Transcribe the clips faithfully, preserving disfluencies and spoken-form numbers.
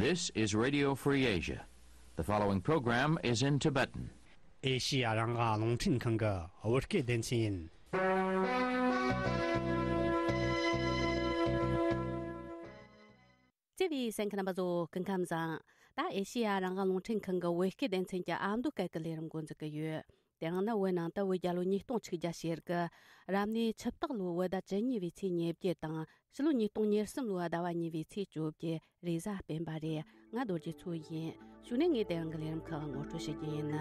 This is Radio Free Asia. The following program is in Tibetan. ཨེ་ཤི་ཡ་རང་དབང་རླུང་འཕྲིན་ཁང་གི་བོད་སྐད་སྡེ་ཚན་ཡིན། བརྩེ་བའི་གསན་མཁན་རྣམ་པ་ཚོ་སྐུ་ཁམས་བཟང་། ད་ཨེ་ཤི་ཡ་རང་དབང་རླུང་འཕྲིན་ཁང་གི་བོད་སྐད་སྡེ་ཚན་གྱི་ཨ་མདོ་སྐད་ཀྱི་ལས་རིམ་འགོ་འཛུགས་ཀྱི་ཡོད། དེ་རིང་ནི་བོད་ནང་དུ་བོད་རྒྱལ་ལོ་ཉིས་སྟོང་ཆིག་བརྒྱ་ཞེ་དགུ། རབ་གནས་ཆུ་སྟག་ལོའི་བོད་ཟླ་བཅུ་གཉིས་པའི་ཚེས་ཉེར་བརྒྱད་དང་། ཕྱི་ལོ་ཉིས་སྟོང་ཉེར་གསུམ་ལོའི་ཟླ་བ་གཉིས་པའི་ཚེས་བཅོ་བརྒྱད། རེས་གཟའ་སྤེན་པ་རེད། ང་རྡོ་རྗེ་མཚོ་ཡིན། གཞུག་ནས་ངས་དེ་རིང་གི་ལས་རིམ་ཁག་ངོ་སྤྲོད་བྱེད་རྒྱུ་ཡིན།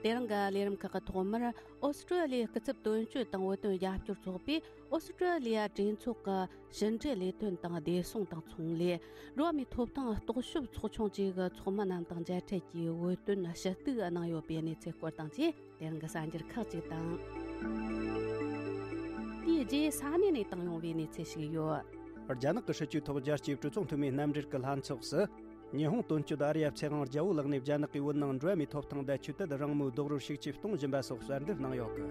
དེ་རིང་གི་ལས་རིམ་ཁག་གི་ཐོག་མར་ཨོ་སི་ཀྲོ་ལི་ཡའི་སྐུ་ཚབ་དོན་གཅོད་དང་བོད་དོན་རྒྱབ་སྐྱོར་ཚོགས་པས་ཨོ་སི་ཀྲོ་ལི་ཡ་གྲོས་ཚོགས་ཀྱི་ཕྱི་འབྲེལ་ལས་དོན་དང་བདེ་སྲུང་དང་ཚོང་ལས། འགྲོ་བ་མིའི་ཐོབ་ཐང་རྟོག་ཞིབ་ཚོགས་ཆུང་བཅས་ཀྱི་ཚོགས་མི་རྣམས་དང་མཇལ་འཕྲད་ཀྱིས་བོད་དོན་ཞུ་གཏུག་གནང་ཡོད་པའི་གནས་ཚུལ་སྐོར་དང་བཅས། དེ་རིང་གི་གསར་འགྱུར་ཁག་ཅིག་དང་། དེའི་རྗེས་ས་གནས་ནས་བཏང་ཡོང་བའི་གནས་ཚུལ་ཞིག་ཡོད། རྒྱ་ནག་གི་སྲིད་ཇུས་ཐོག་རྒྱལ་སྤྱིའི་གྲོས་ཚོགས་འཐུས་མིའི་རྣམ་འགྲེལ་གྱི་ལྷན་ཚོགས་སུ། ཉི་ཧོང་དོན་གཅོད་ཨ་རི་ཡ་ཚེ་དབང་རྒྱལ་པོ་ལགས་ནས་རྒྱ་ནག་གིས་བོད་ནང་འགྲོ་བ་མིའི་ཐོབ་ཐང་དང་ཆོས་དད་རང་མོས་རྡོག་རོལ་ཤུགས་ཆེ་གཏོང་བཞིན་པ་སོགས་གསལ་འདེབས་གནང་ཡོད་གི།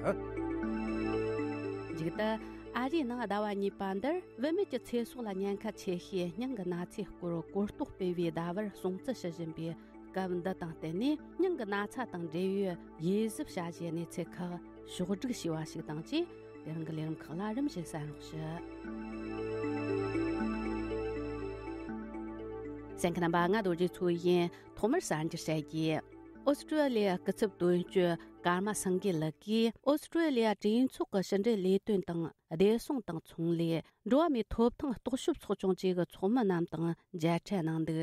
མཇུག་ཏུ། ཨ་རིའི་ནང་ཟླ་བ་གཉིས་པ་འདིར་བུད་མེད་ཀྱི་ཚེ་སྲོག་ལ་ཉེན་ཁ་ཆེ་ཤོས་སྙིང་གི་ན་ཚའི་སྐོར་གོ་རྟོགས་སྤེལ་བའི་ཟླ་བར་སྲུང་བརྩི་ཞུ་བཞིན་པའི་སྐབས་འདི་དང་བསྟུན་ནས། སྙིང་གི་ན་ཚ་དང་འབྲེལ་ཡོད་དབྱེ་ཞིབ་བྱ་གཞིའི་གནས་ཚུལ་ཁག་ཕྱོགས་བསྒྲིགས་བྱས་པ་ཞིག་དང་བཅས། དེ་རིང་གི་ལས་རིམ་ཁག་ལ་རིམ་བཞིན་གསན་རོགས་ཞུ། གསན་མཁན་རྣམ་པ། ང་རྡོ་རྗེ་མཚོ་ཡིན། ཐོག་མར་གསར་འགྱུར་བཤད་རྒྱུ། ཨོ་སི་ཀྲོ་ལི་ཡ་སྐུ་ཚབ་དོན་གཅོད་ཀརྨ་སངས་རྒྱས་ལགས་ཀྱིས། ཨོ་སི་ཀྲོ་ལི་ཡ་གྲོས་ཚོགས་ཀྱི་ཕྱི་འབྲེལ་ལས་དོན་དང་བདེ་སྲུང་དང་ཚོང་ལས། འགྲོ་བ་མིའི་ཐོབ་ཐང་རྟོག་ཞིབ་ཚོགས་ཆུང་བཅས་ཀྱི་ཚོགས་མི་རྣམས་དང་མཇལ་འཕྲད་གནང་འདུག་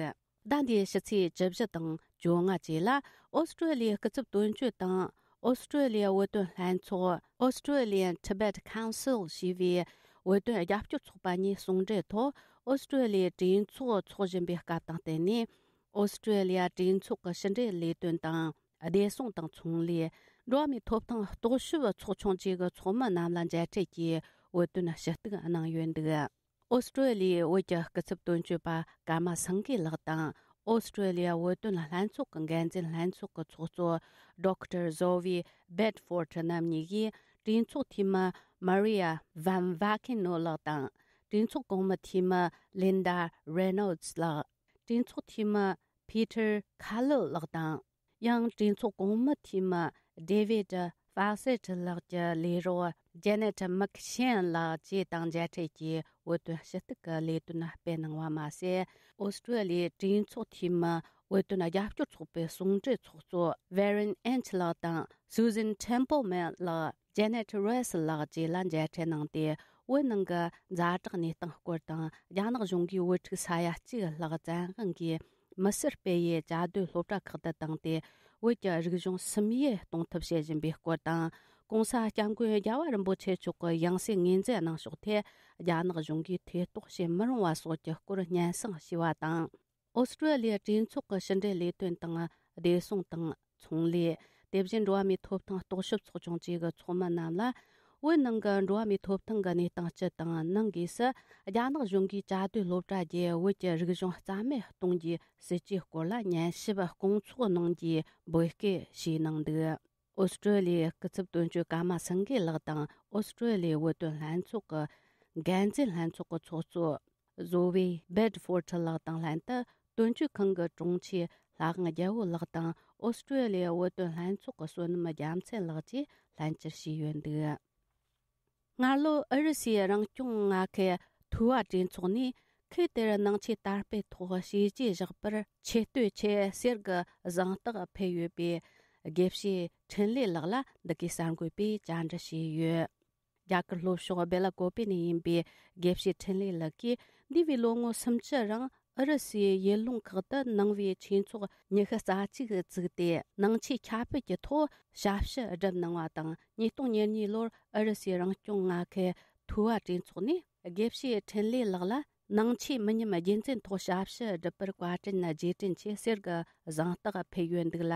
ཟླ་འདིའི་ཕྱི་ཚེས་བཅུ་བཞི་དང་བཅོ་ལྔ་བཅས་ལ། ཨོ་སི་ཀྲོ་ལི་ཡའི་སྐུ་ཚབ་དོན་གཅོད་དང་། ཨོ་སི་ཀྲོ་ལི་ཡའི་བོད་དོན་ལྷན་ཚོགས། Australian Tibet Council ཞེས་པའི་བོད་དོན་རྒྱབ་སྐྱོར་ཚོགས་པ་གཉིས་ཟུང་འབྲེལ་ཐོག་ཨོ་སི་ཀྲོ་ལི་ཡའི་གྲོས་ཚོགས་འཚོགས་བཞིན་པའི་སྐབས་དང་བསྟུན་ནས། ཨོ་སི་ཀྲོ་ལི་ཡ་གྲོས་ཚོགས་ཀྱི་ཕྱི་འབྲེལ་ལས་དོན་དང་། བདེ་སྲུང་དང་ཚོང་ལས། འགྲོ་བ་མིའི་ཐོབ་ཐང་རྟོག་ཞིབ་ཚོགས་ཆུང་བཅས་ཀྱི་ཚོགས་མི་རྣམས་ལ་མཇལ་འཕྲད་ཀྱིས་བོད་དོན་ཞུ་གཏུག་གནང་ཡོད་འདུག་ཨོ་སི་ཀྲོ་ལི་ཡའི་བོད་ཀྱི་སྐུ་ཚབ་དོན་གཅོད་པ་ཀརྨ་སངས་རྒྱས་ལགས་དང་། ཨོ་སི་ཀྲོ་ལི་ཡ་བོད་དོན་ལྷན་ཚོགས་ཀྱི་འགན་འཛིན་ལྷན་ཚོགས་ཀྱི་ཚོགས་གཙོ་Doctor Zoë Bedford རྣམ་གཉིས་ཀྱིས། གྲོས་ཚོགས་འཐུས་མི་Maria Van Vakino ལགས་དང་། གྲོས་ཚོགས་གོང་མའི་འཐུས་མི་Linda Reynolds ལགས། གྲོས་ཚོགས་འཐུས་མི་Peter Khalil ལགས་དང་། ཡང་གྲོས་ཚོགས་གོང་མའི་འཐུས་མི་David Fawcett ལགས་ཀྱི་ལས་རོགས་Janet McShane ལགས་བཅས་དང་མཇལ་འཕྲད་ཀྱིས་བོད་དོན་ཞུ་གཏུག་གི་ལས་དོན་སྤེལ་གནང་བ་མ་ཟད། ཨོ་སི་ཀྲོ་ལི་ཡའི་གྲོས་ཚོགས་འཐུས་མི་བོད་དོན་རྒྱབ་སྐྱོར་ཚོགས་པའི་ཟུང་འབྲེལ་ཚོགས་གཙོ་Warren Inch ལགས་དང་Susan Templeman ལགས། Janet Ross ལགས་བཅས་ལ་མཇལ་འཕྲད་གནང་སྟེ། བོད་ནང་གི་ཛ་དྲག་གནས་སྟངས་སྐོར་དང་། རྒྱ་ནག་གཞུང་གིས་བོད་ཕྲུག་ས་ཡ་གཅིག་ལྷག་བཙན་དབང་གིས་མི་སེར་སྤེལ་ཡུལ་བཅའ་སྡོད་སློབ་གྲྭ་ཁག་ཏུ་བཏང་སྟེ། བོད་ཀྱི་རིག་གཞུང་སིམ་འཇུག་གཏོང་ཐབས་བྱེད་བཞིན་པའི་སྐོར་དང་། ྋགོང་ས་ྋསྐྱབས་མགོན་རྒྱལ་བ་རིན་པོ་ཆེ་མཆོག་གི་ཡང་སྲིད་ངོས་འཛིན་གནང་ཕྱོགས་ཐད། རྒྱ་ནག་གཞུང་གིས་ཐེ་གཏོགས་བྱེད་མི་རུང་བ་སོགས་ཀྱི་སྐོར་སྙན་སེང་ཞུས་པ་དང་། ཨོ་སི་ཀྲོ་ལི་ཡའི་གྲོས་ཚོགས་ཀྱི་ཕྱི་འབྲེལ་ལས་དོན་དང་། བདེ་སྲུང་དང་། ཚོང་ལས། དེ་བཞིན་འགྲོ་བ་མིའི་ཐོབ་ཐང་རྟོག་ཞིབ་ཚོགས་ཆུང་བཅས་ཀྱི་ཚོགས་མི་རྣམས་ལ། བོད་ནང་གི་འགྲོ་བ་མིའི་ཐོབ་ཐང་གི་གནས་སྟངས་སྤྱི་དང་། ནང་སྒོས་སུ་རྒྱ་ནག་གཞུང་གིས་བཅའ་སྡོད་སློབ་གྲྭ་བརྒྱུད་བོད་ཀྱི་རིག་གཞུང་རྩ་མེད་གཏོང་རྒྱུའི་སྲིད་ཇུས་སྐོར་ལ་ཉན་ཞིབ་སྐོང་ཚོགས་གནང་རྒྱུའི་འབོད་སྐུལ་ཞུས་གནང་འདུག་ཨོ་སི་ཀྲོ་ལི་ཡའི་སྐུ་ཚབ་དོན་གཅོད་ཀརྨ་སངས་རྒྱས་ལགས་དང་། ཨོ་སི་ཀྲོ་ལི་ཡའི་བོད་དོན་ལྷན་ཚོགས་ཀྱི་འགན་འཛིན་ལྷན་ཚོགས་ཀྱི་ཚོགས་གཙོ་ཟོ་ཝེ་བེད་ཧྥོར་ལགས་དང་ལྷན་དུ། དོན་གཅོད་ཁང་གི་དྲུང་ཆེ་ལྷ་དབང་རྒྱལ་པོ་ལགས་དང་། ཨོ་སི་ཀྲོ་ལི་ཡའི་བོད་དོན་ལྷན་ཚོགས་ཀྱི་བསོད་ནམས་རྒྱལ་མཚན་ལགས་བཅས་ལྷན་བཅར་བྱས་ཡོད་འདུག་སྔ་ལོ་ཨུ་རུ་སུའི་རང་སྐྱོང་མངའ་ཁུལ་ཐུ་བ་གྲོས་ཚོགས་ནས། ཁུལ་དེར་ནང་ཆོས་དར་སྤེལ་ཐོག་བྱས་རྗེས་བཞག་པར་ཆེ་བསྟོད་ཆེད་གསེར་གྱི་གཟེངས་རྟགས་ཕུལ་ཡོད་པའི་དགེ་བཤེས་འཕྲིན་ལས་ལགས་ལ་འདི་གའི་གསར་འགོད་པས་བཅར་འདྲི་བྱས་ཡོད། རྒྱ་གར་ལྷོ་ཕྱོགས་སྦེ་ལ་ཀོ་པེ་ནས་ཡིན་པའི་དགེ་བཤེས་འཕྲིན་ལས་ལགས་ཀྱིས། འདས་པའི་ལོ་ངོ་སུམ་ཅུ་རིང་ཨུ་རུ་སུའི་ཡུལ་ལུང་ཁག་ཏུ་ནང་པའི་ཆོས་ཚོགས་ཉི་ཤུ་རྩ་གཅིག་བཙུགས་ཏེ། ནང་ཆོས་ཁྱབ་སྤེལ་གྱི་ཐོག་ཞབས་ཞུ་བསྒྲུབས་གནང་བ་དང་། ཉིས་སྟོང་ཉེར་གཉིས་ལོར་ཨུ་རུ་སུའི་རང་སྐྱོང་མངའ་ཁུལ་ཐུ་བ་གྲོས་ཚོགས་ནས་དགེ་བཤེས་འཕྲིན་ལས་ལགས་ལ། ནང་ཆོས་མི་ཉམས་རྒྱུན་འཛིན་ཐོག་ཞབས་ཞུ་བསྒྲུབས་པར་བཀའ་དྲིན་རྗེས་དྲན་ཆེད་གསེར་གྱི་གཟེངས་རྟགས་ཕུལ་ཡོད་འདུག་ལ།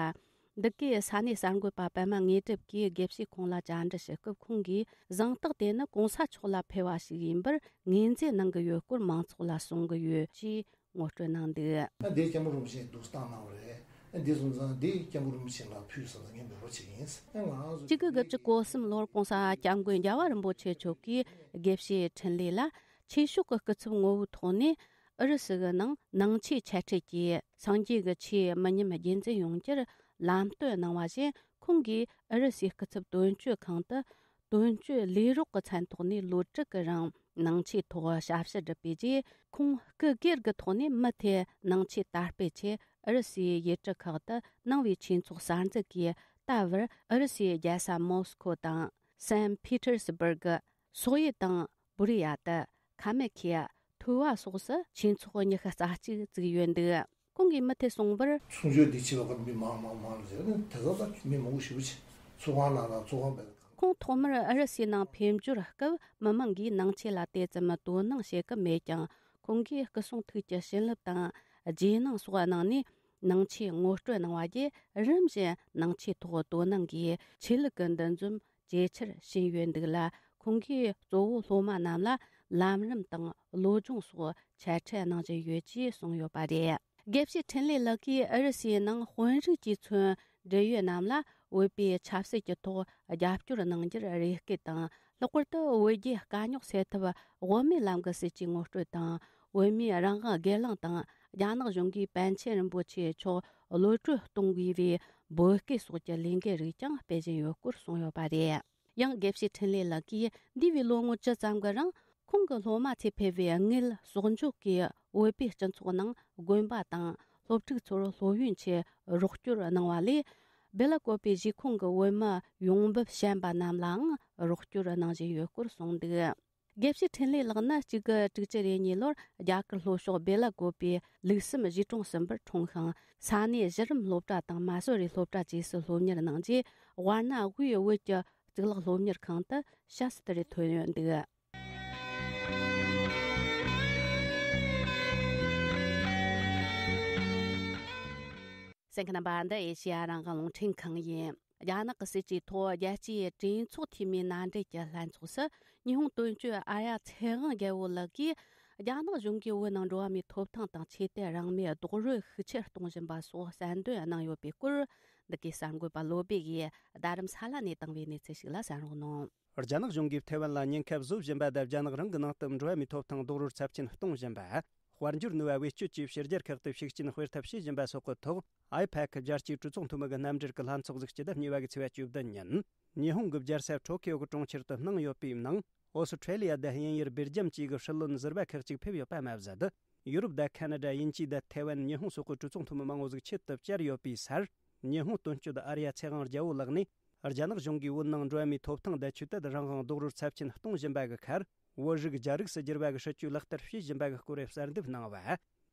འདི་གའི་ས་གནས་གསར་འགོད་པ་པད་མ་དངོས་གྲུབ་ཀྱིས་དགེ་བཤེས་ཁོང་ལ་བཅར་འདྲི་ཞུ་སྐབས། ཁོང་གིས་གཟེངས་རྟགས་དེ་ནི་གོང་ས་མཆོག་ལ་ཕུལ་བ་ཞིག་ཡིན་པར་ངོས་འཛིན་གནང་གི་ཡོད་སྐོར་མང་ཚོགས་ལ་གསུང་གི་ཡོད་ཅེས་ངོ་སྤྲོད་གནང་འདུག་ཨ། འདི་སྐྱབས་མགོན་རིན་པོ་ཆེ་འདུག་སེ་བཏང་གནང་བ་རེད། ཨ། འདི་སོང་ཙང་འདི་སྐྱབས་མགོན་རིན་པོ་ཆེ་ལ་ཕུལ་ཟེར་ནས་ངས་འབོད་སྐུལ་བྱེད་ཀྱི་ཡིན། ཨ། ང་རང་ཚོ་གཅིག་དགུ་དགུ་བཅུ་གོ་གསུམ་ལོར་ྋགོང་ས་ྋསྐྱབས་མགོན་རྒྱལ་བ་རིན་པོ་ཆེ་མཆོག་གིས་དགེ་བཤེས་འཕྲིན་ལས་ལ་ཆོས་ཕྱོགས་ཀྱི་སྐུ་ཚབ་ངོ་བོའི་ཐོག་ནས། ཨུ་རུ་སུ་གི་ནང་ནང་ཆོས་ཆེ་འཕྲད་ཀྱིས་སངས་རྒྱས་ཀྱི་ཆོས་མི་ཉམས་རྒྱུན་འཛིན་ཡོང་རྒྱུར་ལམ་སྟོན་གནང་བ་བཞིན། ཁོང་གིས་ཨུ་རུ་སུའི་སྐུ་ཚབ་དོན་གཅོད་ཁང་དུ་དོན་གཅོད་ལས་རོགས་ཀྱི་མཚན་ཐོག་ནས་ལོ་དྲུག་གི་རིང་ནང་ཆོས་ཐོག་ཞབས་ཞུ་བསྒྲུབས་པའི་རྗེས། ཁོང་སྐུ་སྒེར་གྱི་ཐོག་ནས་མུ་མཐུད་ནང་ཆོས་དར་སྤེལ་ཆེད་ཨུ་རུ་སུའི་ཡུལ་གྲུ་ཁག་ཏུ་གནང་བའི་ཆོས་ཚོགས་གསར་འཛུགས་ཀྱིས། ད་བར་ཨུ་རུ་སུའི་རྒྱལ་ས་མོ་སི་ཁོ་དང་སན་ཕི་ཏེར་སི་བུར་གི། སོག་ཡུལ་དང་བུ་རི་ཡ་ཏི། ཁ་མེ་ཁི་ཡ། ཐུ་བ་སོགས་སུ་ཆོས་ཚོགས་ཉི་ཤུ་རྩ་གཅིག་བཙུགས་ཡོད་འདུག་ཁོང་གིས་མུ་མཐུད་གསུངས་པར། གསུང་ཆོས་འདི་བྱེད་པ་ཀ་མི་མང་མང་མང་ལ་ཟེར་ནས། དེ་ཚོ་ད་མི་མང་པོ་ཞེ་པོ་ཅིག་ཚོགས་ཁང་ནང་ལ་ཚོགས་ཁང་བས། ཁོང་ཐོག་མར་ཨུ་རུ་སུའི་ནང་ཕེབས་འབྱོར་སྐབས་མི་མང་གིས་ནང་ཆོས་ལ་དེ་ཙམ་དོ་སྣང་བྱེད་ཀྱི་མེད་ཀྱང་། ཁོང་གིས་སྐུ་གསུང་ཐུགས་ཀྱི་བྱིན་རླབས་དང་རྗེས་གནང་སོགས་གནང་ནས། ནང་ཆོས་ངོ་སྤྲོད་གནང་བ་བརྒྱུད། རིམ་བཞིན་ནང་ཆོས་ཐོག་དོ་སྣང་གིས་ཆོས་ལུགས་ཀྱི་འདུ་འཛོམས་ཇེ་ཆེར་ཕྱིན་ཡོད་འདུག་ལ། ཁོང་གིས་གཙོ་བོ་སློབ་མ་རྣམས་ལ་ལམ་རིམ་དང་བློ་སྦྱོང་སོགས་ཆེ་མཐོང་གནང་བཞིན་ཡོད་ཅེས་གསུངས་ཡོད་པ་རེད། དགེ་བཤེས་འཕྲིན་ལས་ལགས་ཀྱིས་ཨུ་རུ་སུའི་ནང་དཔོན་རིགས་ཀྱིས་མཚོན་འབྲེལ་ཡོད་རྣམས་ལ་བོད་པའི་ཆབ་སྲིད་ཀྱི་ཐོག་རྒྱབ་སྐྱོར་གནང་རྒྱུར་རེ་སྐུལ་དང་། ལྷག་པར་དུ་བོད་རྒྱའི་དཀའ་རྙོག་སེལ་ཐབས་དབུ་མའི་ལམ་གྱི་སྲིད་ཇུས་ངོ་སྤྲོད་དང་། བོད་མིའི་རང་དབང་སྒེར་ལངས་དང་རྒྱ་ནག་གཞུང་གིས་པཎ་ཆེན་རིན་པོ་ཆེ་མཆོག་གློད་གྲོལ་གཏོང་དགོས་པའི་འབོད་སྐུལ་སོགས་ཀྱི་ལས་འགུལ་རིགས་ཀྱང་སྤེལ་བཞིན་ཡོད་སྐོར་གསུངས་ཡོད་པ་རེད། ཡང་དགེ་བཤེས་འཕྲིན་ལས་ལགས་ཀྱིས་འདས་པའི་ལོ་ངོ་བཅུ་ཙམ་གྱི་རིང་ཁོང་གི་སློབ་མ་ཚོས་ཕེབས་པའི་དངུལ་གསོག་འཇོག་གིས་བོད་པའི་སྤྱི་ཚོགས་ནང་དགོན་པ་དང་སློབ་ཕྲུག་ཚོར་སློབ་ཡོན་ཆེད་རོགས་སྐྱོར་གནང་བ་ལས། སྦེ་ལ་ཀོ་པའི་གཞིས་ཁོངས་ཀྱི་བོད་མི་ཡོང་འབབ་ཞན་པ་རྣམས་ལའང་རོགས་སྐྱོར་གནང་བཞིན་ཡོད་སྐོར་གསུངས་འདུག་དགེ་བཤེས་འཕྲིན་ལས་ལགས་ནི་གཅིག་དགུ་དྲུག་ཅུ་རེ་གཉིས་ལོར་རྒྱ་གར་ལྷོ་ཕྱོགས་སྦེ་ལ་ཀོ་པའི་ལུགས་བསམ་གཞིས་གྲོང་གསུམ་པར་འཁྲུངས་ཤིང་། ས་གནས་གཞི་རིམ་སློབ་གྲྭ་དང་མ་སོ་རི་སློབ་གྲྭ་བཅས་སུ་སློབ་གཉེར་གནང་རྗེས། དབར་ན་དབུས་བོད་ཀྱི་གཙུག་ལག་སློབ་གཉེར་ཁང་དུ་ཞབས་སུ་དེར་ཐོན་ཡོད་འདུག་གསན་མཁན་རྣམ་པ། འདི་ཨེ་ཤེ་ཡ་རང་དབང་རླུང་འཕྲིན་ཁང་ཡིན། རྒྱ་ནག་གི་སྲིད་ཇུས་ཐོག་རྒྱལ་སྤྱིའི་གྲོས་ཚོགས་འཐུས་མིའི་མནའ་འབྲེལ་གྱི་ལྷན་ཚོགས་སུ། ཉི་ཧོང་དོན་གཅོད་ཨརྱ་ཚེ་དབང་རྒྱལ་པོ་ལགས་ཀྱིས། རྒྱ་ནག་གཞུང་གིས་བོད་ནང་འགྲོ་བ་མིའི་ཐོབ་ཐང་དང་ཆོས་དད་རང་མོས་རྡོག་རོལ་ཤུགས་ཆེར་གཏོང་བཞིན་པ་སོགས་གསལ་འདོན་གནང་ཡོད་པའི་སྐོར། འདི་གའི་གསར་འགོད་པ་བློ་བྷེ་ཡིས་རྡ་རམ་ས་ལ་ནས་བཏང་བའི་གནས་ཚུལ་ཞིག་ལ་གསན་རོགས་གནང་། རྒྱ་ནག་གཞུང་གིས་ཐེ་ཝན་ལ་ཉེན་ཁ་བཟོ་བཞིན་པ་དང་། རྒྱ་ནག་རང་གི་ནང་དུ་འགྲོ་བ་མིའི་ཐོབ་ཐང་རྡོག་རོལ་ཚབས་ཆེན་གཏོང་བཞིན་པ། དཔལ་འབྱོར་ནུས་པ་བེད་སྤྱོད་ཀྱིས་ཕྱི་རྒྱལ་ཁག་ཏུ་ཤུགས་རྐྱེན་སྤེལ་ཐབས་བྱེད་བཞིན་པ་སོགས་ཀྱི་ཐོག་ཨའི་པེག་རྒྱལ་སྤྱིའི་གྲོས་ཚོགས་འཐུས་མི་གི་རྣམ་འགྲེལ་གྱི་ལྷན་ཚོགས་ཟིག་སྤྱི་ཟླ་གཉིས་པ་གི་ཚེས་པ་བཅུ་བདུན་ཉིན་ཉི་ཧོང་གི་རྒྱལ་ས་ཊོ་ཀིའོ་གི་གྲོང་ཁྱེར་དུ་གནང་ཡོད་པའི་ནང་། ཨོ་སི་ཁྲེ་ལི་ཡ་དང་དབྱིན་ཡུལ། སྦེལ་ཇམ་བཅས་ཀྱི་སྲིད་བློན་ཟུར་པ་ཁག་ཅིག་ཕེབས་ཡོད་པ་མ་ཟད། ཡུ་རོབ་དང་ཁ་ན་ཌ། དབྱིན་ཇི་དང་ཐེ་ཝན། ཉི་ཧོང་སོགས་ཀྱི་གྲོས་ཚོགས་འཐུས་མི་མང་བོ་ཟིག་ཆེད་དུ་བཅར་ཡོད་པའི་སར། ཉི་ཧོང་དོན་གཅོད་ཨརྱ་ཚེ་དབང་རྒྱལ་པོ་ལགས་ནས། རྒྱ་ནག་གཞུང་གིས་བོད་ནང་འགྲོ་བ་མིའི་ཐོབ་ཐང་དང་ཆོས་དད་རང་དབང་རྡོག་རོལ་ཚབས་ཆེན་གཏོང་བཞིན་པ་གི་ཁར། བོད་རིགས་རྒྱ་རིགས་སུ་བསྒྱུར་བ་གི་སྲིད་ཇུས་ལག་བསྟར་བྱེད་བཞིན་པ་གི་སྐོར་གསལ་འདེབས་གནང་བ།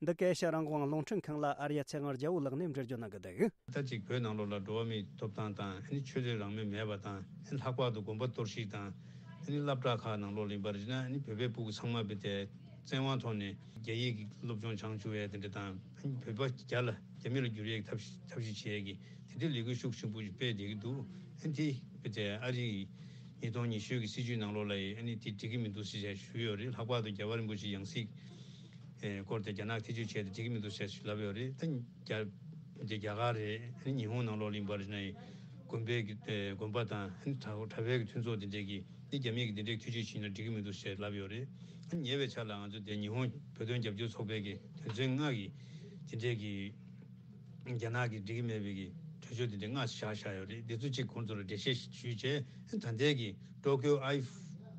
འདི་སྐད་ཤ་རང་དབང་རླུང་འཕྲིན་ཁང་ལ་ཨརྱ་ཚེ་དབང་རྒྱལ་པོ་ལགས་ནས་འགྲེལ་བརྗོད་གནང་གི་འདུག་ད་ཅིག་བོད་ནང་ལོགས་ལ་འགྲོ་བ་མིའི་ཐོབ་ཐང་དང་། ཨ་ནི་ཆོས་དད་རང་མོས་མེད་པ་དང་། ཨ་ནི་ལྷག་པར་དུ་དགོན་པ་གཏོར་བཤིག་དང་། ཨ་ནི་སློབ་གྲྭ་ཁག་ནང་ལོགས་ལ་ཡིན་པར་བྱས་ན། ཨ་ནི་བོད་པའི་ཕྲུ་གུ་ཚང་མ་བོད་དེ་བཙན་དབང་ཐོག་ནས་རྒྱ་ཡིག་གི་སློབ་སྦྱོང་སྦྱང་བཅུག་ཡས་དེ་འདྲ་དང་། ཨ་ནི་བོད་པ་རྒྱ་ལ་རྒྱ་མི་ལ་བསྒྱུར་ཡས་ཀྱི་ཐབས་ཐབས་ཤེས་བྱེད་ཡས་ཀྱི་དེ་འདྲའི་ལས་འགུལ་ཤུགས་ཆེན་པོ་ཞིག་སྤེལ་བསྡད་ཀྱི་འདུག་ཨ་ནི་དེ་བོད་དེ་ཨ་རིའི་ཉིས་སྟོང་ཉི་ཤུ་གི་སྲིད་ཇུས་ནང་ལོགས་ལ་ཡིན། ཨ་ནི་དེ་འགྲིག་གི་མི་འདུག་ཟེར་བྱས་ཞུས་ཡོད་རེད། ལྷག་པར་དུ་རྒྱལ་བ་རིན་པོ་ཆེ་ཡང་སྲིད་ཨེ་སྐོར་དེ་རྒྱ་ནག་ཐེ་བྱུས་བྱས་ཏེ་འགྲིག་གི་མི་འདུག་ཟེར་ལབ་ཡོད་རེད། ད་རྒྱ་དེ་རྒྱ་གར་རེད། ཨ་ནི་ཉི་ཧོང་ནང་ལོགས་ལ་ཡིན་པར་ན་ཡིན། དགོན་པའི་གི་ཨེ་དགོན་པ་དང་། ཨ་ནི་གྲྭ་གྲྭ་པའི་གི་མཐུན་ཚོགས་དེ་འདྲས་ཀྱིས་འདི་རྒྱ་མིའི་གི་དེ་འདྲས་ཐེ་བྱུས་བྱས་ན་འགྲིག་གི་མི་འདུག་ཟེར་ལབ་ཡོད་རེད། ཨ་ནི་ཉེ་བའི་ཆར་ལ་ང་ཚོ་དེ་ཉི་ཧོང་བོད་དོན་རྒྱབ་སྐྱོར་ཚོགས་པའི་གི་དོན་ཚན་ལྔ་གི་དེ་འདྲས་ཀྱི་རྒྱ་ནག་གི་འགྲིག་གི་མེད་པའི་གི་གྲོས་ཆོད་དེ་འདྲས་ལྔ་བཞག་བཞག་ཡོད་རེད། དེ་ཚོ་གཅིག་ཁོང་ཚོ་ལ་འགྲེལ་བཤད་ཞུས་བྱས། ད་ལྟའི་གི་ཊོ་ཀིའོ་ཨའི་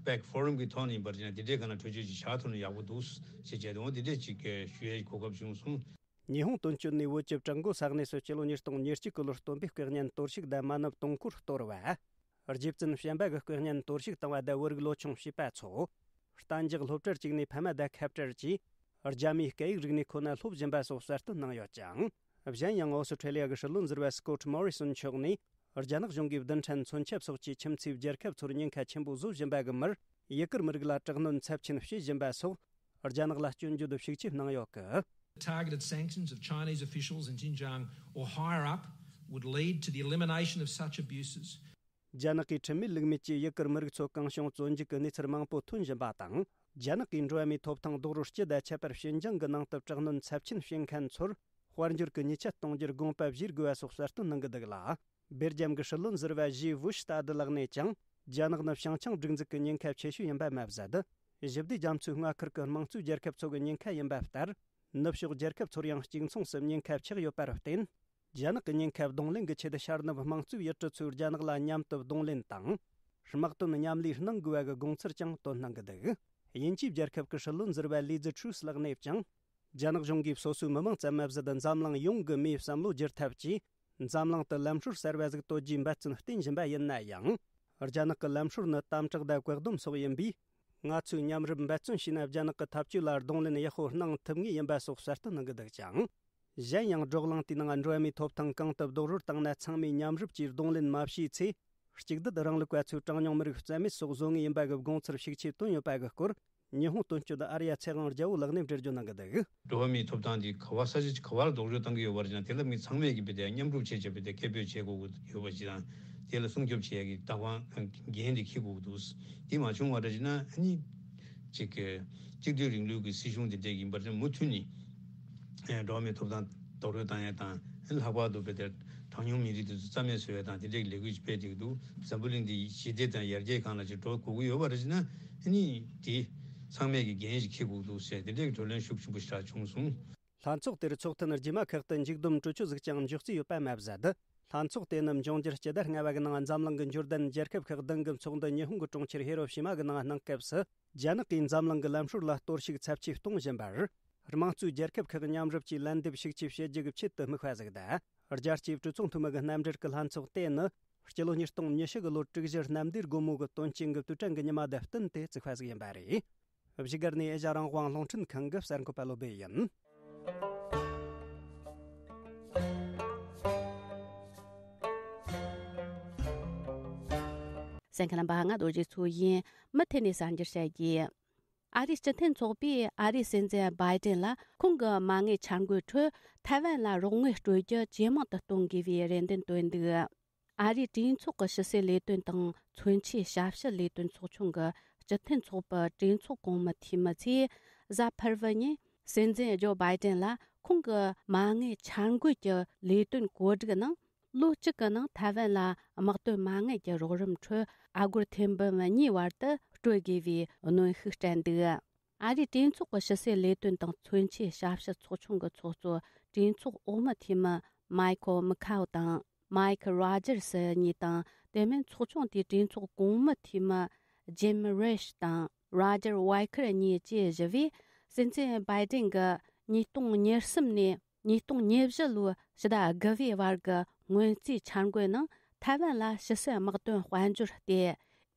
པེག་ཕོ་རམ་གི་ཐོག་ནས་ཡིན་པར་བྱས་ན་དེ་འདྲའི་སྒང་ལ་གྲོས་ཆོད་ཅིག་བཞག་ཐུབ་ན་ཡག་པོ་འདུག་ཟེར་བྱས་ཏེ། འོ་དེ་འདྲས་ཅིག་ཞུ་ཡའི་གོ་སྐབས་བྱུང་སོང་། ཉི་ཧོང་དོན་གཅོད་ནས་བོད་ཀྱི་བྲག་འགོ་ས་གནས་སུ་སྤྱི་ལོ་ཉིས་སྟོང་ཉེར་གཅིག་གི་ལོར་སྟོན་པའི་སྐུ་བརྙན་གཏོར་བཤིག་དང་མ་ཎི་དུང་འཁོར་གཏོར་བ། རྗེ་བཙུན་བྱམས་པ་གི་སྐུ་བརྙན་གཏོར་བཤིག་བཏང་བ་དང་བོད་རིགས་ལོ་ཆུང་བྱིས་པ་ཚོ། གཏན་འཇགས་སློབ་གྲྭར་བཅུག་ནས་ཕ་མ་དང་ཁ་བྲལ་གྱིས། རྒྱ་མིའི་སྐད་ཡིག་རིག་གནས་ཁོ་ན་སློབ་བཞིན་པ་སོགས་གསལ་སྟོན་གནང་ཡོད་ཅིང་། གཞན་ཡང་ཨོ་སི་ཁྲེ་ལི་ཡ་གི་སྲིད་བློན་ཟུར་པ་སྐོ་ཊི་མོ་རི་སོན་མཆོག་ནས། རྒྱ་ནག་གཞུང་གིས་རྡུལ་ཕྲན་མཚོན་ཆ་སོགས་ཀྱིས་ཁྱིམ་མཚེས་རྒྱལ་ཁབ་ཚོར་ཉེན་ཁ་ཆེན་པོ་བཟོ་བཞིན་པ་གི་མུར། ཡུ་གུར་མི་རིགས་ལ་དྲག་གནོན་ཚབས་ཆེན་བྱེད་བཞིན་པ་སོགས། རྒྱ་ནག་ལ་སྐྱོན་བརྗོད་ཤུགས་ཆེ་གནང་ཡོད་གི། Targeted sanctions of Chinese officials in Xinjiang or higher up would lead to the elimination of such abuses. རྒྱ་ནག་གིས་ཁྲིམས་མེད་ལུགས་མེད་ཀྱིས་ཡུ་གུར་མི་རིགས་ཚོ་གང་བྱུང་བཙོན་འཇུག་གི་གནས་ཚུལ་མང་པོ་ཐོན་བཞིན་པ་དང་། རྒྱ་ནག་གིས་འགྲོ་བ་མིའི་ཐོབ་ཐང་རྡོག་རོལ་སྤྱི་དང་ཁྱད་པར་ཞིན་ཅང་གི་ནང་དུ་དྲག་གནོན་ཚབས་ཆེན་བྱེད་མཁན་ཚོར་དཔལ་འབྱོར་གྱི་ཉེས་ཆད་གཏོང་རྒྱུར་དགོངས་པ་བཞེས་དགོས་པ་སོགས་གསལ་སྟོན་གནང་གི་འདུག་ལ། སྦེལ་ཇམ་གྱི་སྲིད་བློན་ཟུར་པ་ཞི་ཝུ་ཤི་ཏཱ་དི་ལགས་ནས་ཀྱང་། རྒྱ་ནག་ནི་བྱང་ཆིངས་སྒྲིག་འཛུགས་ཀྱི་ཉེན་ཁ་ཆེ་ཤོས་ཡིན་པ་མ་ཟད། ཞི་བདེ་རྒྱ་མཚོའི་མངའ་ཁུལ་གྱི་དམངས་གཙོའི་རྒྱལ་ཁབ་ཚོ་གི་ཉེན་ཁ་ཡིན་པ་ལྟར། ནུབ་ཕྱོགས་རྒྱལ་ཁབ་ཚོར་ཡང་གཅིག་མཚུངས་སུ་ཉེན་ཁ་ཆགས་ཡོད་པར་བརྟེན། རྒྱ་ནག་གི་ཉེན་ཁ་གདོང་ལེན་གྱི་ཆེད་ཤར་ནུབ་དམངས་གཙོའི་ཡུལ་གྲུ་ཚོས་རྒྱ་ནག་ལ་མཉམ་དུ་གདོང་ལེན་དང་། དམག་དོན་མཉམ་ལས་གནང་དགོས་པ་གི་དགོངས་ཚུལ་ཀྱང་བཏོན་གནང་གི་འདུག་དབྱིན་ཇིའི་རྒྱལ་ཁབ་ཀྱི་སྲིད་བློན་ཟུར་པ་ལི་ཛི་ཁྲུས་ལགས་ནས་ཀྱང་། རྒྱ་ནག་གཞུང་གིས་སོ་སོའི་མི་མང་ཙམ་མ་ཟད་འཛམ་གླིང་ཡོངས་ཀྱི་མིའི་བསམ་བློ་བསྒྱུར་ཐབས་ཀྱིས། འཛམ་གླིང་དུ་ལམ་སྲོལ་གསར་བ་ཟིག་གཏོད་རྒྱུའི་འབད་བརྩོན་བསྟེན་བཞིན་པ་ཡིན་ན་ཡང་། རྒྱ་ནག་གི་ལམ་སྲོལ་ནི་དམ་དྲག་དང་བཀག་སྡོམ་སོགས་ཡིན་པས། ང་ཚོས་མཉམ་རུབ་འབད་བརྩོན་བྱས་ན་རྒྱ་ནག་གི་འཐབ་ཇུས་ལ་གདོང་ལེན་ཡག་པོ་གནང་ཐུབ་ངེས་ཡིན་པ་སོགས་གསལ་སྟོན་གནང་གི་འདུག་ཅིང་། གཞན་ཡང་བགྲོ་གླེང་དེའི་ནང་འགྲོ་བ་མིའི་ཐོབ་ཐང་གང་ཐུབ་རྡོག་རོལ་བཏང་ན་ཚང་མས་མཉམ་རུབ་ཀྱིས་གདོང་ལེན་མ་བྱས་ཚེ། གཅིག་སྡུད་རིང་ལུགས་པ་ཚོས་གྲངས་ཉུང་མི་རིགས་རྩ་མེད་སོགས་བཟོ་ངེས་ཡིན་པ་གི་དགོངས་ཚུལ་ཤུགས་ཆེ་བཏོན་ཡོད་པ་གི་སྐོར། ཉི་ཧོང་དོན་གཅོད་ཨར་ཡ་ཚེ་དབང་རྒྱལ་པོ་ལགས་ནས་འགྲེལ་བརྗོད་གནང་གི་འདུག་འགྲོ་བ་མིའི་ཐོབ་ཐང་འདི་ག་བ་ས་ཆ་ག་བར་རྡོག་རོལ་བཏང་གི་ཡོད་པ་རེད་ཅང་། དེ་ལ་མི་ཚང་མས་ཀྱི་བི་དེ་མཉམ་རུབ་བྱེད་བྱེད་བི་དེ་སྐད་འབོད་བྱེད་དགོས་ཀྱི་ཡོད་པ་ཅི་དང་། དེ་ལ་སྲུང་སྐྱོབ་བྱེད་ཡ་གི་བདག་དབང་འགན་དེ་འཁྱེར་དགོས་ཀྱི་འདུག་དེ་མ་བྱུང་བ་འདྲ་ཅི་ན་ཨ་ནི་ཅིག་གི་གཅིག་སྡུད་རིང་ལུགས་ཀྱི་སྲིད་གཞུང་དེ་འདྲས་ཡིན་པ་རེད། མུ་མཐུད་ནས་འགྲོ་བ་མིའི་ཐོབ་ཐང་རྡོག་རོལ་བཏང་ཡ་དང་། ལྷག་པར་དུ་བི་དེ་གྲངས་ཉུང་མི་རིགས་དེ་ཚོ་རྩ་མེད་བཟོ་ཡ་དང་དེ་འདྲས་ཀྱི་ལས་འགུལ་ཅིག་སྤེལ་བསྡད་ཀྱི་འདུག་འཛམ་བུ་གླིང་འདི་ཞི་བདེ་དང་ཡར་རྒྱས་སྒང་ལ་ཅིག་འགྲོ་དགོས་ཀྱི་ཡོད་པ་རེད་ཅི་ན། ཨ་ནི་དེ་ཚང་མས་ཀྱི་འགན་ཞིག་འཁྱེར་དགོས་འདུག་ཟེར་དེ་འདྲའི་གྲོས་གླེང་ཤུགས་ཆེན་པོ་ཞིག་བྱུང་སོང་། ལྷན་ཚོགས་དེར་ཚོགས་ཐེངས་རྗེས་མ་ཁག་ཏུ་མཇུག་བསྡོམས་གྲོས་ཆོད་ཟིག་ཀྱང་འཇོག་རྩིས་ཡོད་པ་མ་ཟད། ལྷན་ཚོགས་དེ་ནི་འབྱུང་འགྱུར་སྤྱི་ཟླ་ལྔ་པ་གི་ནང་འཛམ་གླིང་གི་འབྱོར་ལྡན་རྒྱལ་ཁབ་ཁག་བདུན་གྱི་ཚོགས་འདུ་ཉི་ཧོང་གི་གྲོང་ཁྱེར་ཧི་རོ་ཤི་མ་གི་ནང་གནང་སྐབས་སུ། རྒྱ་ནག་གིས་འཛམ་གླིང་གི་ལམ་སྲོལ་ལ་གཏོར་བཤིག་ཚབས་ཆེ་གཏོང་བཞིན་པར། དམངས་གཙོའི་རྒྱལ་ཁབ་ཁག་མཉམ་རུབ་ཀྱིས་ལན་འདེབས་ཤུགས་ཆེ་བྱེད་རྒྱུ་གི་ཆེད་དུ་དམིགས་པ་ཟིག་དང་། རྒྱལ་སྤྱིའི་གྲོས་ཚོགས་འཐུས་མི་གི་རྣམ་འགྲེལ་གྱི་ལྷན་ཚོགས་དེ་ནི། སྤྱི་ལོ་ཉིས་སྟོང་ཉི་ཤུ་གི་ལོར་དྲུག་བཞི་གནམ་བདེ་སྒོ་མོ་གི་དོན་རྐྱེན་གྱི་དུས་དྲན་གྱི་ཉི་མ་དང་བསྟུན་ཏེ་བཙུགས་པ་ཟིག་ཡིན་པ་རེད། བཞུགས་སྒར་ནས་ཨེ་ཤ་རང་དབང་རླུང་འཕྲིན་ཁང་གི་གསར་འགོད་པ་བློ་བྷེ་ཡིན། གསན་མཁན་རྣམ་པ་ང་རྡོ་རྗེ་མཚོ་ཡིན། མུ་མཐུད་ནས་གསར་འགྱུར་བཤད་རྒྱུ། ཨ་རིའི་སྤྱི་མཐུན་ཚོགས་པས་ཨ་རིའི་སྲིད་འཛིན་བྷའི་ཏིན་ལ་ཁོང་གི་མ་དངུལ་འཆར་འགོད་ཁྲོད་ཐའེ་ཝན་ལ་རོགས་དངུལ་སྤྲོད་རྒྱུ་ཇེ་མང་དུ་གཏོང་དགོས་པའི་རེ་འདུན་བཏོན་འདུག་ཨ་རིའི་གྲོས་ཚོགས་ཀྱི་ཕྱི་སྲིད་ལས་དོན་དང་མཚོན་ཆའི་ཞབས་ཞུ་ལས་དོན་ཚོགས་ཆུང་གི་སྤྱི་མཐུན་ཚོགས་པའི་གྲོས་ཚོགས་གོང་མའི་འཐུས་མི་ཚོས་གཟའ་ཕུར་བུ་ཉིན་སྲིད་འཛིན་ཇོ་བྷའི་ཏིན་ལ་ཁོང་གི་མ་དངུལ་འཆར་འགོད་ཀྱི་ལས་དོན་བཀོད་སྒྲིག་ནང་ལོ་གཅིག་གི་ནང་ཐའེ་ཝན་ལ་དམག་དོན་མ་དངུལ་གྱི་རོགས་རམ་ཁྲོད་ཨ་སྒོར་ཐེར་འབུམ་གཉིས་བར་དུ་སྤྲོད་དགོས་པའི་གནོན་ཤུགས་སྤྲད་འདུག་ཨ་རིའི་གྲོས་ཚོགས་ཀྱི་ཕྱི་སྲིད་ལས་དོན་དང་མཚོན་ཆའི་ཞབས་ཞུ་ཚོགས་ཆུང་གི་ཚོགས་གཙོ་གྲོས་ཚོགས་འོག་མའི་འཐུས་མི་མའི་ཁོ་མི་ཁའོ་དང་། མའི་ཁི་རོ་ཇར་སི་གཉིས་དང་། དེ་མིན་ཚོགས་ཆུང་དེའི་གྲོས་ཚོགས་གོང་མའི་འཐུས་མི་ཇིམ་རེ་ཤི་དང་རོ་ཇར་ཝའི་ཁར་གཉིས་བཅས་བཞི་བས་སྲིད་འཛིན་བྷའི་ཏིན་གྱིས་ཉིས་སྟོང་ཉེར་གསུམ་ནས་ཉིས་སྟོང་ཉེར་བཞི་ལོའི་ཕྱི་ཟླ་དགུ་པའི་བར་གྱི་སྔོན་རྩིས་འཆར་འགོད་ནང་ཐའེ་ཝན་ལ་ཕྱི་སྲིད་དམག་དོན་དཔལ་འབྱོར་སྟེ།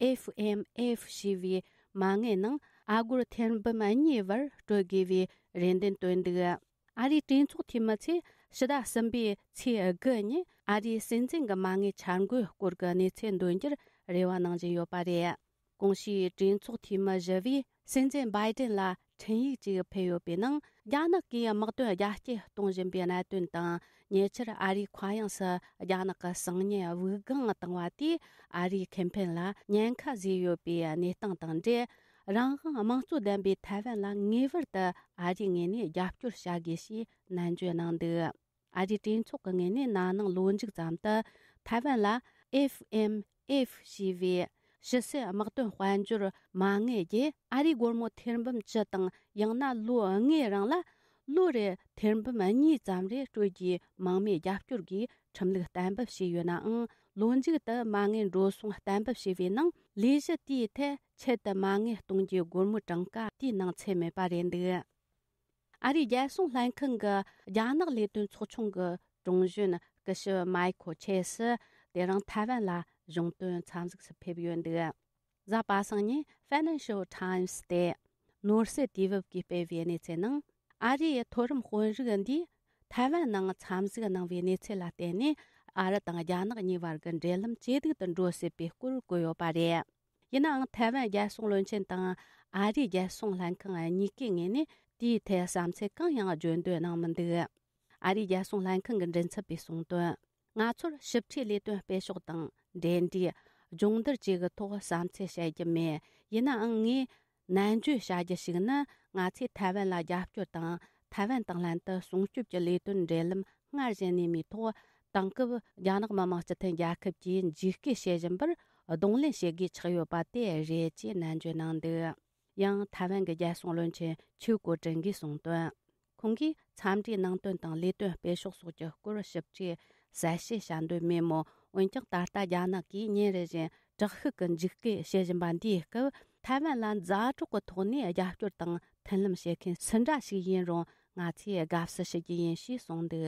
ཨེཕ་ཨེམ་ཨེཕ་ཞེས་པའི་མ་དངུལ་ནང་ཨ་སྒོར་ཐེར་འབུམ་གཉིས་བར་སྤྲོད་དགོས་པའི་རེ་འདུན་བཏོན་འདུག་ཨ་རིའི་གྲོས་ཚོགས་འཐུས་མི་ཚོས་ཕྱི་ཟླ་གསུམ་པའི་ཚེས་དགུ་ཉིན་ཨ་རིའི་སྲིད་འཛིན་གྱི་མ་དངུལ་འཆར་འགོད་སྐོར་གྱི་གནས་ཚུལ་འདོན་རྒྱུར་རེ་བ་གནང་བཞིན་ཡོད་པ་རེད། གོང་ཞུས་གྲོས་ཚོགས་འཐུས་མི་བཞི་བས་སྲིད་འཛིན་བྷའི་ཏིན་ལ་འཕྲིན་ཡིག་ཅིག་ཕུལ་ཡོད་པའི་ནང་། རྒྱ་ནག་གིས་དམག་དོན་རྒྱ་སྐྱེད་གཏོང་བཞིན་པའི་གནད་དོན་དང་། ཉེ་ཆར་ཨ་རིའི་མཁའ་དབྱིངས་སུ་རྒྱ་ནག་གི་གསང་ཉུལ་དབུགས་ལྒང་བཏང་བ་དེས་ཨ་རིའི་ཁེ་ཕན་ལ་ཉེན་ཁ་བཟོས་ཡོད་པའི་གནས་སྟངས་དང་འབྲེལ། རང་དབང་དམངས་གཙོ་ལྡན་པའི་ཐའེ་ཝན་ལ་ངེས་པར་དུ་ཨ་རིའི་ངོས་ནས་རྒྱབ་སྐྱོར་བྱ་དགོས་ཞེས་ནན་བརྗོད་གནང་འདུག་ཨ་རིའི་གྲོས་ཚོགས་ཀྱི་ངོས་ནས་ན་ནིང་ལོ་མཇུག་ཙམ་དུ་ཐའེ་ཝན་ལ་ཨེཕ་ཨེམ་ཨེཕ་ཞེས་པའི་ཕྱི་སྲིད་དམག་དོན་དཔལ་འབྱོར་མ་དངུལ་བརྒྱུད་ཨ་རིའི་སྒོར་མོ་ཐེར་འབུམ་བཅུ་དང་། ཡང་ན་ལོ་ལྔའི་རིང་ལ་ལོ་རེར་ཐེར་འབུམ་གཉིས་ཙམ་རེ་སྤྲོད་རྒྱུའི་དམངས་མིའི་རྒྱབ་སྐྱོར་གྱི་ཁྲིམས་ལུགས་གཏན་འབེབས་བྱས་ཡོད་ནའང་། ལོ་མཇུག་ཏུ་མ་དངུལ་འགྲོ་སོང་གཏན་འབེབས་བྱས་པའི་ནང་ལས་གཞི་དེའི་ཐད་ཆེད་དུ་མ་དངུལ་གཏོང་རྒྱུའི་སྒོར་མོའི་གྲངས་ཀ་དེའི་ནང་ཚུད་མེད་པ་རེད་འདུག་ཨ་རིའི་རྒྱལ་སྲུང་ལྷན་ཁང་གི་རྒྱ་ནག་ལས་དོན་ཚོགས་ཆུང་གི་དྲུང་གཞོན་སྐུ་ཞབས་མའི་ཁོ་ཆེ་སི་དེ་རིང་ཐའེ་ཝན་ལ་གཞུང་དོན་འཚམས་གཟིགས་སུ་ཕེབས་ཡོད་འདུག་གཟའ་པ་སངས་ཉིན་Financial Times་སྟེ་ནོར་སྲིད་དུས་བབ་ཀྱིས་སྤེལ་བའི་གནས་ཚུལ་ནང་། ཨ་རིའི་མཐོ་རིམ་དཔོན་རིགས་འདིས་ཐའེ་ཝན་ནང་འཚམས་གཟིགས་གནང་བའི་གནས་ཚུལ་ལ་བརྟེན་ནས། ཨ་རི་དང་རྒྱ་ནག་གཉིས་བར་གྱི་འབྲེལ་ལམ་ཇེ་སྡུག་ཏུ་འགྲོ་སྲིད་པའི་སྐོར་བཀོད་ཡོད་པ་རེད། ཡིན་ནའང་། ཐའེ་ཝན་རྒྱལ་སྲུང་བློན་ཆེན་དང་ཨ་རིའི་རྒྱལ་སྲུང་ལྷན་ཁང་གཉིས་ཀའི་ངོས་ནས་དེའི་ཐད་བསམ་ཚུལ་གང་ཡང་བརྗོད་འདོད་གནང་མི་འདུག་ཨ་རིའི་རྒྱལ་སྲུང་ལྷན་ཁང་གི་མགྲིན་ཚབ་པས་གསུངས་དོན། ང་ཚོར་ཞིབ་ཕྲའི་ལས་དོན་སྤེལ་ཕྱོགས་དང་འབྲེལ་འདྲིས། སྦྱོང་བརྡར་བཅས་ཀྱི་ཐོག་བསམ་ཚུལ་བཤད་རྒྱུ་མེད། ཡིན་ནའང་། ངས་ནན་བརྗོད་བྱ་རྒྱུ་ཞིག་ནི། ང་ཚོས་ཐའེ་ཝན་ལ་རྒྱབ་སྐྱོར་དང་། ཐའེ་ཝན་དང་ལྷན་དུ་སྲུང་སྐྱོབ་ཀྱི་ལས་དོན་འབྲེལ་ལམ་སྔར་བཞིན་གནས་མིའི་ཐོག་དེང་སྐབས་རྒྱ་ནག་མི་དམངས་སྤྱི་མཐུན་རྒྱལ་ཁབ་ཀྱིས་འཇིགས་སྐུལ་བྱེད་བཞིན་པར་གདོང་ལེན་བྱེད་དགོས་ཆགས་ཡོད་པ་དེ་རེད་ཅེས་ནན་བརྗོད་གནང་འདུག་ཡང་ཐའེ་ཝན་གྱི་རྒྱལ་སྲུང་བློན་ཆེན་ཆིའུ་ཀོ་ཀྲིན་གྱིས་གསུངས་དོན། ཁོང་གིས་འཚམས་འདྲིའི་ནང་དོན་དང་ལས་དོན་སྤེལ་ཕྱོགས་སོགས་ཀྱི་སྐོར་ཞིབ་ཕྲའི་གསལ་བཤད་བྱ་འདོད་མེད་མོད། འོན་ཀྱང་ད་ལྟ་རྒྱ་ནག་གིས་ཉིན་རེ་བཞིན་དྲག་ཤུགས་ཀྱི་འཇིགས་སྐུལ་བྱེད་བཞིན་པ་འདིའི་སྐབས། ཐའེ་ཝན་ལ་མཛའ་གྲོགས་ཀྱི་ཐོག་ནས་རྒྱབ་སྐྱོར་དང་མཐུན་ལམ་བྱེད་མཁན་སུ་འདྲ་ཞིག་ཡིན་རུང་། ང་ཚོས་དགའ་བསུ་ཞུ་རྒྱུ་ཡིན་ཞེས་གསུངས་འདུག་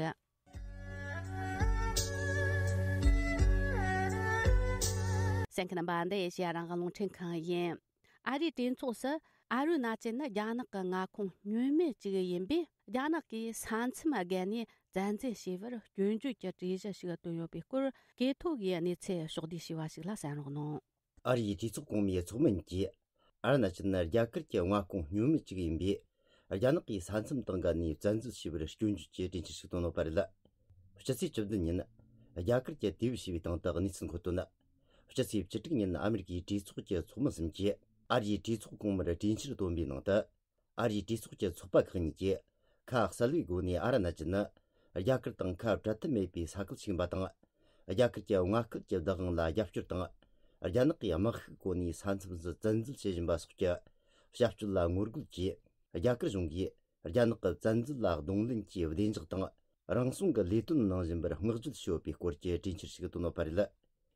གསན་མཁན་རྣམ་པ། འདི་ཨེ་ཤེ་ཡ་རང་དབང་རླུང་འཕྲིན་ཁང་ཡིན། ཨ་རིའི་གྲོས་ཚོགས་སུ་ཨ་རུ་ན་ཅན་ནི་རྒྱ་ནག་གི་མངའ་ཁོངས་བསྙོན་མེད་ཅིག་ཡིན་པས། རྒྱ་ནག་གིས་ས་མཚམས་བརྒལ་ནས་བཙན་འཛུལ་བྱས་པར་སྐྱོན་བརྗོད་ཀྱི་གྲོས་གཞི་ཞིག་བཏོན་ཡོད་པའི་སྐོར། སྐད་ཐོག་གི་གནས་ཚུལ་ཕྱོགས་བསྡུས་བྱས་པ་ཞིག་ལ་གསན་རོགས་གནང་། ཨ་རིའི་གྲོས་ཚོགས་གོང་མའི་ཚོགས་མི་གཉིས་ཀྱིས། ཨ་རུ་ན་ཅལ་ནི་རྒྱ་གར་གྱི་མངའ་ཁོངས་བསྙོན་མེད་ཅིག་ཡིན་པས། རྒྱ་ནག་གིས་ས་མཚམས་དང་འགལ་ནས་བཙན་འཛུལ་བྱས་པར་སྐྱོན་བརྗོད་ཀྱི་གྲོས་འཆར་ཞིག་བཏོན་ཡོད་པ་རེད། སྤྱི་ཚེས་བཅུ་བདུན་ཉིན། རྒྱ་གར་གྱིས་དེ་བས་ཞེས་པའི་སྟེང་དུ་གནས་ཚུལ་འཁོད་དོན། སྤྱི་ཚེས་བཅུ་དྲུག་ཉིན་ཨ་མེ་རི་ཀའི་གྲོས་ཚོགས་ཀྱི་ཚོགས་མི་གསུམ་གྱིས་ཨ་རིའི་གྲོས་ཚོགས་གོང་མར་གྲོས་འཆར་བཏོན་པའི་ནང་དུ། ཨ་རིའི་གྲོས་ཚོགས་ཀྱི་ཚོགས་པ་ཁག་གཉིས་ཀྱིས་ཁ་གསལ་བའི་སྒོ་ནས། ཨ་རུ་ན་ཅལ་ནི་རྒྱ་གར་དང་ཁ་བྲལ་ཐབས་མེད་པའི་ས་ཁུལ་ཞིག་ཡིན་པ་དང་། རྒྱ་གར་གྱི་མངའ་སྐད་ཀྱི་བདག་དབང་ལ་རྒྱབ་སྐྱོར་དང་། རྒྱ་ནག་གིས་དམག་ཤུགས་བཀོལ་ནས་ས་མཚམས་སུ་བཙན་འཛུལ་བྱེད་བཞིན་པ་སོགས་ཀྱི་བྱ་སྤྱོད་ལ་ངོ་རྒོལ་གྱིས། རྒྱ་གར་གཞུང་གིས་རྒྱ་ནག་གི་བཙན་འཛུལ་ལ་གདོང་ལེན་གྱི་བདེ་འཇགས་དང་། རང་སྲུང་གི་ལས་དོན་གནང་བཞིན་པར་བསྔགས་བརྗོད་ཞུ་ཡོད་པའི་སྐོར་གྱི་གྲོས་འཆར་ཞིག་བཏོན་ཡོད་པ་རེད།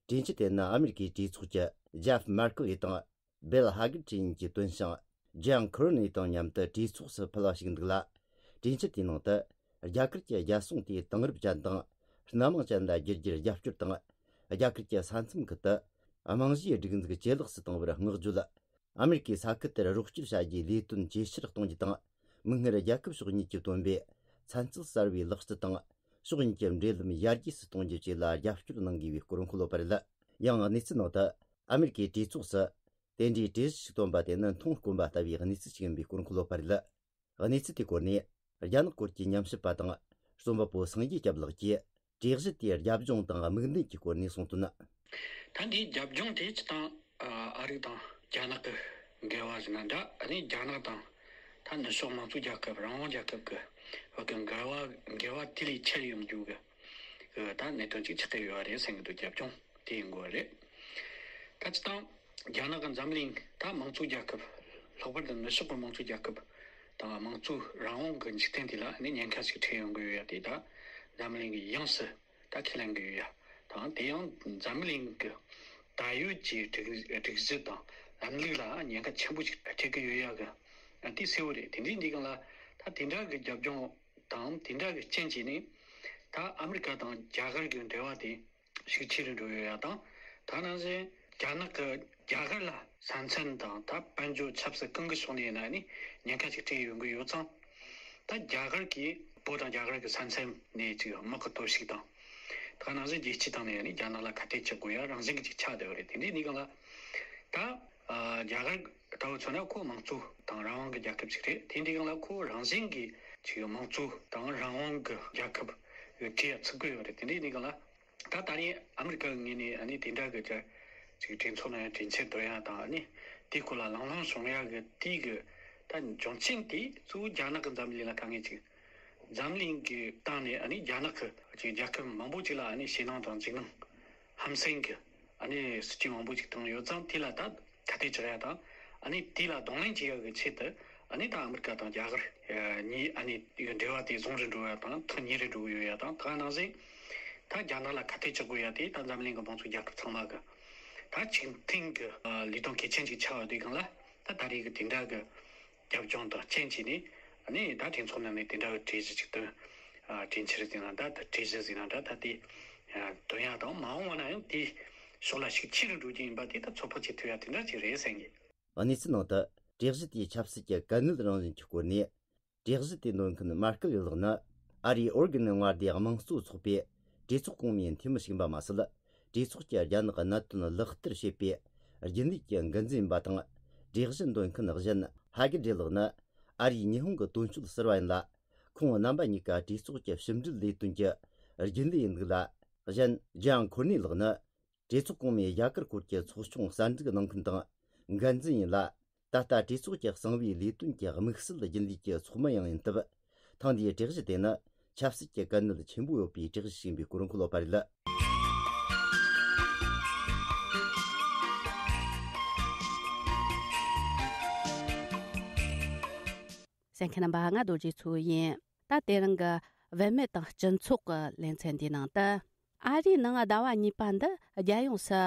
གྲོས་འཆར་དེ་ནི་ཨ་མེ་རི་ཀའི་གྲོས་ཚོགས་ཀྱི་ཇེབ་མར་ཀེ་ལི་དང་། སྦེལ་ཧ་གིར་ཁྲིན་གྱིས་བཏོན་ཞིང་། ཇོན་ཁུར་ནི་དང་མཉམ་དུ་གྲོས་ཚོགས་སུ་ཕུལ་བ་ཞིག་འདུག་ལ། གྲོས་འཆར་དེའི་ནང་དུ། རྒྱ་གར་གྱི་རྒྱལ་སྲུང་དེ་དེང་རབས་ཅན་དང་། སྣ་མང་ཅན་ལ་བསྒྱུར་རྒྱུར་རྒྱབ་སྐྱོར་དང་། རྒྱ་གར་གྱི་ས་མཚམས་ཁུལ་དུ། རྨང་གཞིའི་སྒྲིག་འཛུགས་ཇེ་ལེགས་སུ་གཏོང་བར་བསྔགས་བརྗོད། ཨ་མེ་རི་ཀས་ས་ཁུལ་དེར་རོགས་སྐྱོར་བྱ་རྒྱུའི་ལས་དོན་ཇེ་ཆེར་གཏོང་རྒྱུ་དང་། མིག་སྔར་རྒྱལ་ཁབ་ཕྱོགས་གཉིས་ཀྱིས་བཏོན་པའི་ཚན་རྩལ་གསར་བའི་ལག་རྩལ་དང་། ཕྱོགས་གཉིས་ཀྱི་འབྲེལ་ལམ་ཡར་རྒྱས་སུ་གཏོང་རྒྱུ་བཅས་ལ་རྒྱབ་སྐྱོར་གནང་དགོས་པའི་སྐོར་འཁོད་ཡོད་པ་རེད། ཡང་གནས་ཚུལ་ནང་དུ། ཨ་མེ་རི་ཀའི་གྲོས་ཚོགས་སུ། དེ་འདྲའི་གྲོས་གཞི་ཞིག་བཏོན་པ་དེ་ནི་མཐོང་དཀོན་པ་ལྟ་བུའི་གནས་ཚུལ་ཞིག་ཡིན་པའི་སྐོར་འཁོད་ཡོད་པ་རེད། གནས་ཚུལ་དེའི་སྐོར་ནས། རྒྱ་ནག་སྐོར་གྱི་ཉམས་ཞིབ་པ་དང་། རྩོམ་པ་པོ་སངས་རྒྱས་སྐྱབས་ལགས་ཀྱིས། གྲོས་གཞི་དེའི་རྒྱབ་ལྗོངས་དང་དམིགས་འདུན་གྱི་སྐོར་ནས་གསུངས་དོན། ད་འདིའི་རྒྱབ་ལྗོངས་དེ་སྤྱིར་བཏང་། ཨ་རི་དང་རྒྱ་ནག་གི་འགལ་བ་ཟེར་ན་འདྲ། ཨ་ནི་རྒྱ་ནག་དང་། ད་ནུབ་ཕྱོགས་དམངས་གཙོ་རྒྱལ་ཁབ། རང་དབང་རྒྱལ་ཁབ་ཀྱི་བར་གྱི་འགལ་བ། འགལ་བ་དེ་ལས་ཆེར་ཡོང་རྒྱུ་གི། ཨ། ད་གནད་དོན་ཅིག་ཆགས་ཀྱི་ཡོད་རེད་ཟེར་གྱི་འདུག་རྒྱབ་ལྗོངས་དེ་ཡིན་དགོས་རེད། ད་སྤྱིར་བཏང་རྒྱ་ནག་གི་འཛམ་གླིང་། ད་དམངས་གཙོ་རྒྱལ་ཁབ། ལྷག་པར་དུ་ནུབ་ཕྱོགས་ཀྱི་དམངས་གཙོ་རྒྱལ་ཁབ་དང་། དམངས་གཙོ་རང་དབང་གི་འཇིག་རྟེན་དེ་ལ་ནི་ཉེན་ཁ་ཞིག་འཕྲད་ཡོང་གི་ཡོད་ཡ་དེ་ད་འཛམ་གླིང་གི་ཡོངས་སུ་ད་ཁས་ལེན་གྱི་ཡོད་ཡ་དང་། དེ་ཡང་འཛམ་གླིང་གི་ད་ཡོད་ཀྱི་སྒྲིག་སྒྲིག་གཞི་དང་ལམ་ལུགས་ལ་ཉེན་ཁ་ཆེན་པོ་ཞིག་འཕྲད་ཀྱི་ཡོད་ཡ་གི་དེ་གསལ་བོ་རེད། དེ་འདྲའི་འདི་གང་ལ། ད་དེ་འདྲ་གི་རྒྱབ་ལྗོངས་དང་། དེ་འདྲ་གི་རྐྱེན་གྱིས་ནི། ད་ཨ་མི་རི་ཀ་དང་རྒྱ་གར་གྱི་འབྲེལ་བ་དེ་ཤུགས་ཆེ་རུ་འགྲོ་ཡོད་ཡ་དང་། ད་ནང་བཞིན་རྒྱ་ནག་གི་རྒྱ་གར་ལ་ས་མཚམས་དང་ད་དཔལ་འབྱོར་ཆབ་སྲིད་གང་གི་ཕྱོགས་ནས་ཡིན་ན་ནི་ཉེན་ཁ་ཞིག་འཕྲད་ཡོང་གི་ཡོད་ཙང་། ད་རྒྱ་གར་གྱིས་བོད་དང་རྒྱ་གར་གྱི་ས་མཚམས་ནས་ཅིག་དམག་གི་གཏོར་བཤིག་དང་། ད་ནང་བཞིན་རྒྱལ་སྤྱི་སྟེང་ནས་ནི་རྒྱ་ནག་ལ་ཁ་གཏད་གཅོག་དགོས་ཡ་རང་བཞིན་གྱི་ཅིག་ཆགས་བསྡད་ཡོད་རེད། དེ་འདྲའི་གནས་སྟངས་ལ་ད། ཨ། རྒྱ་གར་ལྟ་བུ་མཚོན་ན་ཁོ་དམངས་གཙོ་དང་རང་དབང་གི་རྒྱལ་ཁབ་ཅིག་རེད། དེ་འདྲའི་སྒང་ལ་ཁོ་རང་བཞིན་གྱིས་ཅིག་དམངས་གཙོ་དང་རང་དབང་གི་རྒྱལ་ཁབ་གི་གྲས་ཚུད་ཀྱི་ཡོད་རེད། དེ་འདྲའི་གནས་སྟངས་ལ་ད་ད་རེས་ཨ་མི་རི་ཀ་གི་ངོས་ནས་ཨ་ནི་དེ་འདྲ་གི་ཅིག་གྲོས་ཚོགས་ནང་གྲོས་འཆར་འདོན་ཡ་དང་། ཨ་ནི་དེའི་སྐོར་ལ་གླེང་སློང་བྱུང་ཡ་གི་དེའི་གི་ད་འབྱུང་རྐྱེན་དེ་གཙོ་བོ་རྒྱ་ནག་གི་འཛམ་གླིང་ལ་དཀའ་ངལ་ཅིག་འཛམ་གླིང་གི་སྟེང་ནས་ཨ་ནི་རྒྱ་ནག་གི་ཅིག་རྒྱལ་ཁབ་མང་པོ་ཅིག་ལ་ཨ་ནི་ཞེད་སྣང་དང་འཇིགས་སྣང་ཧམ་སེམས་ཀྱི་ཨ་ནི་སྲིད་ཇུས་མང་པོ་ཅིག་བཏང་ཡོད་ཙང་། དེ་ལ་ད་ཁ་གཏད་གཅོག་ཡ་དང་། ཨ་ནི་དེ་ལ་གདོང་ལེན་བྱེད་ཡ་གི་ཆེད་དུ་ཨ་ནི་ད་ཨ་མི་རི་ཀ་དང་རྒྱ་གར་གཉིས་ཨ་ནི་འབྲེལ་བ་དེ་བཟང་རུ་འགྲོ་ཡ་དང་ཐག་ཉེ་རུ་འགྲོ་གི་ཡོད་ཡ་དང་། ད་ནང་བཞིན་ད་རྒྱ་ནག་ལ་ཁ་གཏད་གཅོག་དགོས་ཡ་དེ་ད་འཛམ་གླིང་གི་དམངས་གཙོ་རྒྱལ་ཁབ་ཚང་མ་གི་ད་ཆིག་མཐུན་གི་ལས་དོན་གལ་ཆེན་ཅིག་ཆགས་ཡོད་དུས་སྒང་ལ། ད་ད་རེས་གི་དེ་འདྲ་གི་རྒྱབ་ལྗོངས་དང་རྐྱེན་གྱིས་ནི། ཨ་ནི་ད་གྲོས་ཚོགས་ནང་ནས་དེ་འདྲ་གི་གྲོས་གཞི་ཅིག་བཏོན། ཨ། གྲོས་འཆར་ཟེར་ན་འདྲ། ད་གྲོས་གཞི་ཟེར་ན་འདྲ། ད་དེ་ཨ་བཏོན་ཡ་དང་། མ་འོངས་པ་ན་ཡང་དེའི་ཕྱོགས་ལ་ཤུགས་ཆེ་རུ་འགྲོ་རྒྱུ་ཡིན་པ་དེ་ད་ཚོད་དཔག་བྱེད་ཐུབ་ཡ་དེ་འདྲ་ཅིག་རེད་བསམ་གི། གནས་ཚུལ་ནང་དུ། གྲོས་གཞི་དེའི་ཆབ་སྲིད་ཀྱི་གལ་གནད་རང་བཞིན་གྱི་སྐོར་ནས། གྲོས་གཞི་དེ་འདོན་མཁན་མར་ཀེལ་ལགས་ནི། ཨ་རིའི་ཨོར་གན་མངའ་སྡེའི་དམངས་གཙོ་ཚོགས་པའི་གྲོས་ཚོགས་གོང་མའི་འཐུས་མི་ཞིག་ཡིན་པ་མ་ཟད། གྲོས་ཚོགས་ཀྱི་རྒྱ་ནག་གནད་དོན་ལག་བསྟར་བྱེད་པའི་རྒྱུན་ལས་ཀྱི་འགན་འཛིན་ཡིན་པ་དང་། གྲོས་གཞི་འདོན་མཁན་གཞན་ཧ་གི་ཏྲེ་ལགས་ནི། ཨ་རིའི་ཉི་ཧོང་གི་དོན་གཅོད་ཟུར་པ་ཡིན་ལ། ཁོང་རྣམ་པ་གཉིས་ཀ་གྲོས་ཚོགས་ཀྱི་ཕྱི་འབྲེལ་ལས་དོན་གྱི་རྒྱུན་ལས་ཡིན་འདུག་ལ། གཞན་ཇང་ཁོར་ནི་ལགས་ནི། གྲོས་ཚོགས་གོང་མའི་རྒྱ་གར་སྐོར་གྱི་ཚོགས་ཆུང་གསར་འཛུགས་གནང་མཁན་དང་འགན་འཛིན་ཡིན་ལ། ད་ལྟ་གྲོས་ཚོགས་ཀྱི་གསང་བའི་ལས་དོན་གྱི་དམིགས་བསལ་རྒྱུན་ལས་ཀྱི་ཚོགས་མི་ཡང་ཡིན་སྟབས། ཐེངས་འདིའི་གྲོས་གཞི་དེ་ནི་ཆབ་སྲིད་ཀྱི་གལ་གནད་ཆེན་པོ་ཡོད་པའི་གྲོས་གཞི་ཞིག་ཡིན་པའི་སྐོར་འཁོད་ཡོད་པ་རེད། གསན་མཁན་རྣམ་པ། ང་རྡོ་རྗེ་མཚོ་ཡིན། ད་དེ་རིང་གི་བུད་མེད་དང་སྤྱི་ཚོགས་ཀྱི་ལེ་ཚན་འདིའི་ནང་དུ། ཨ་རིའི་ནང་ཟླ་བ་གཉིས་པ་འདི་རྒྱལ་ཡོངས་སུ་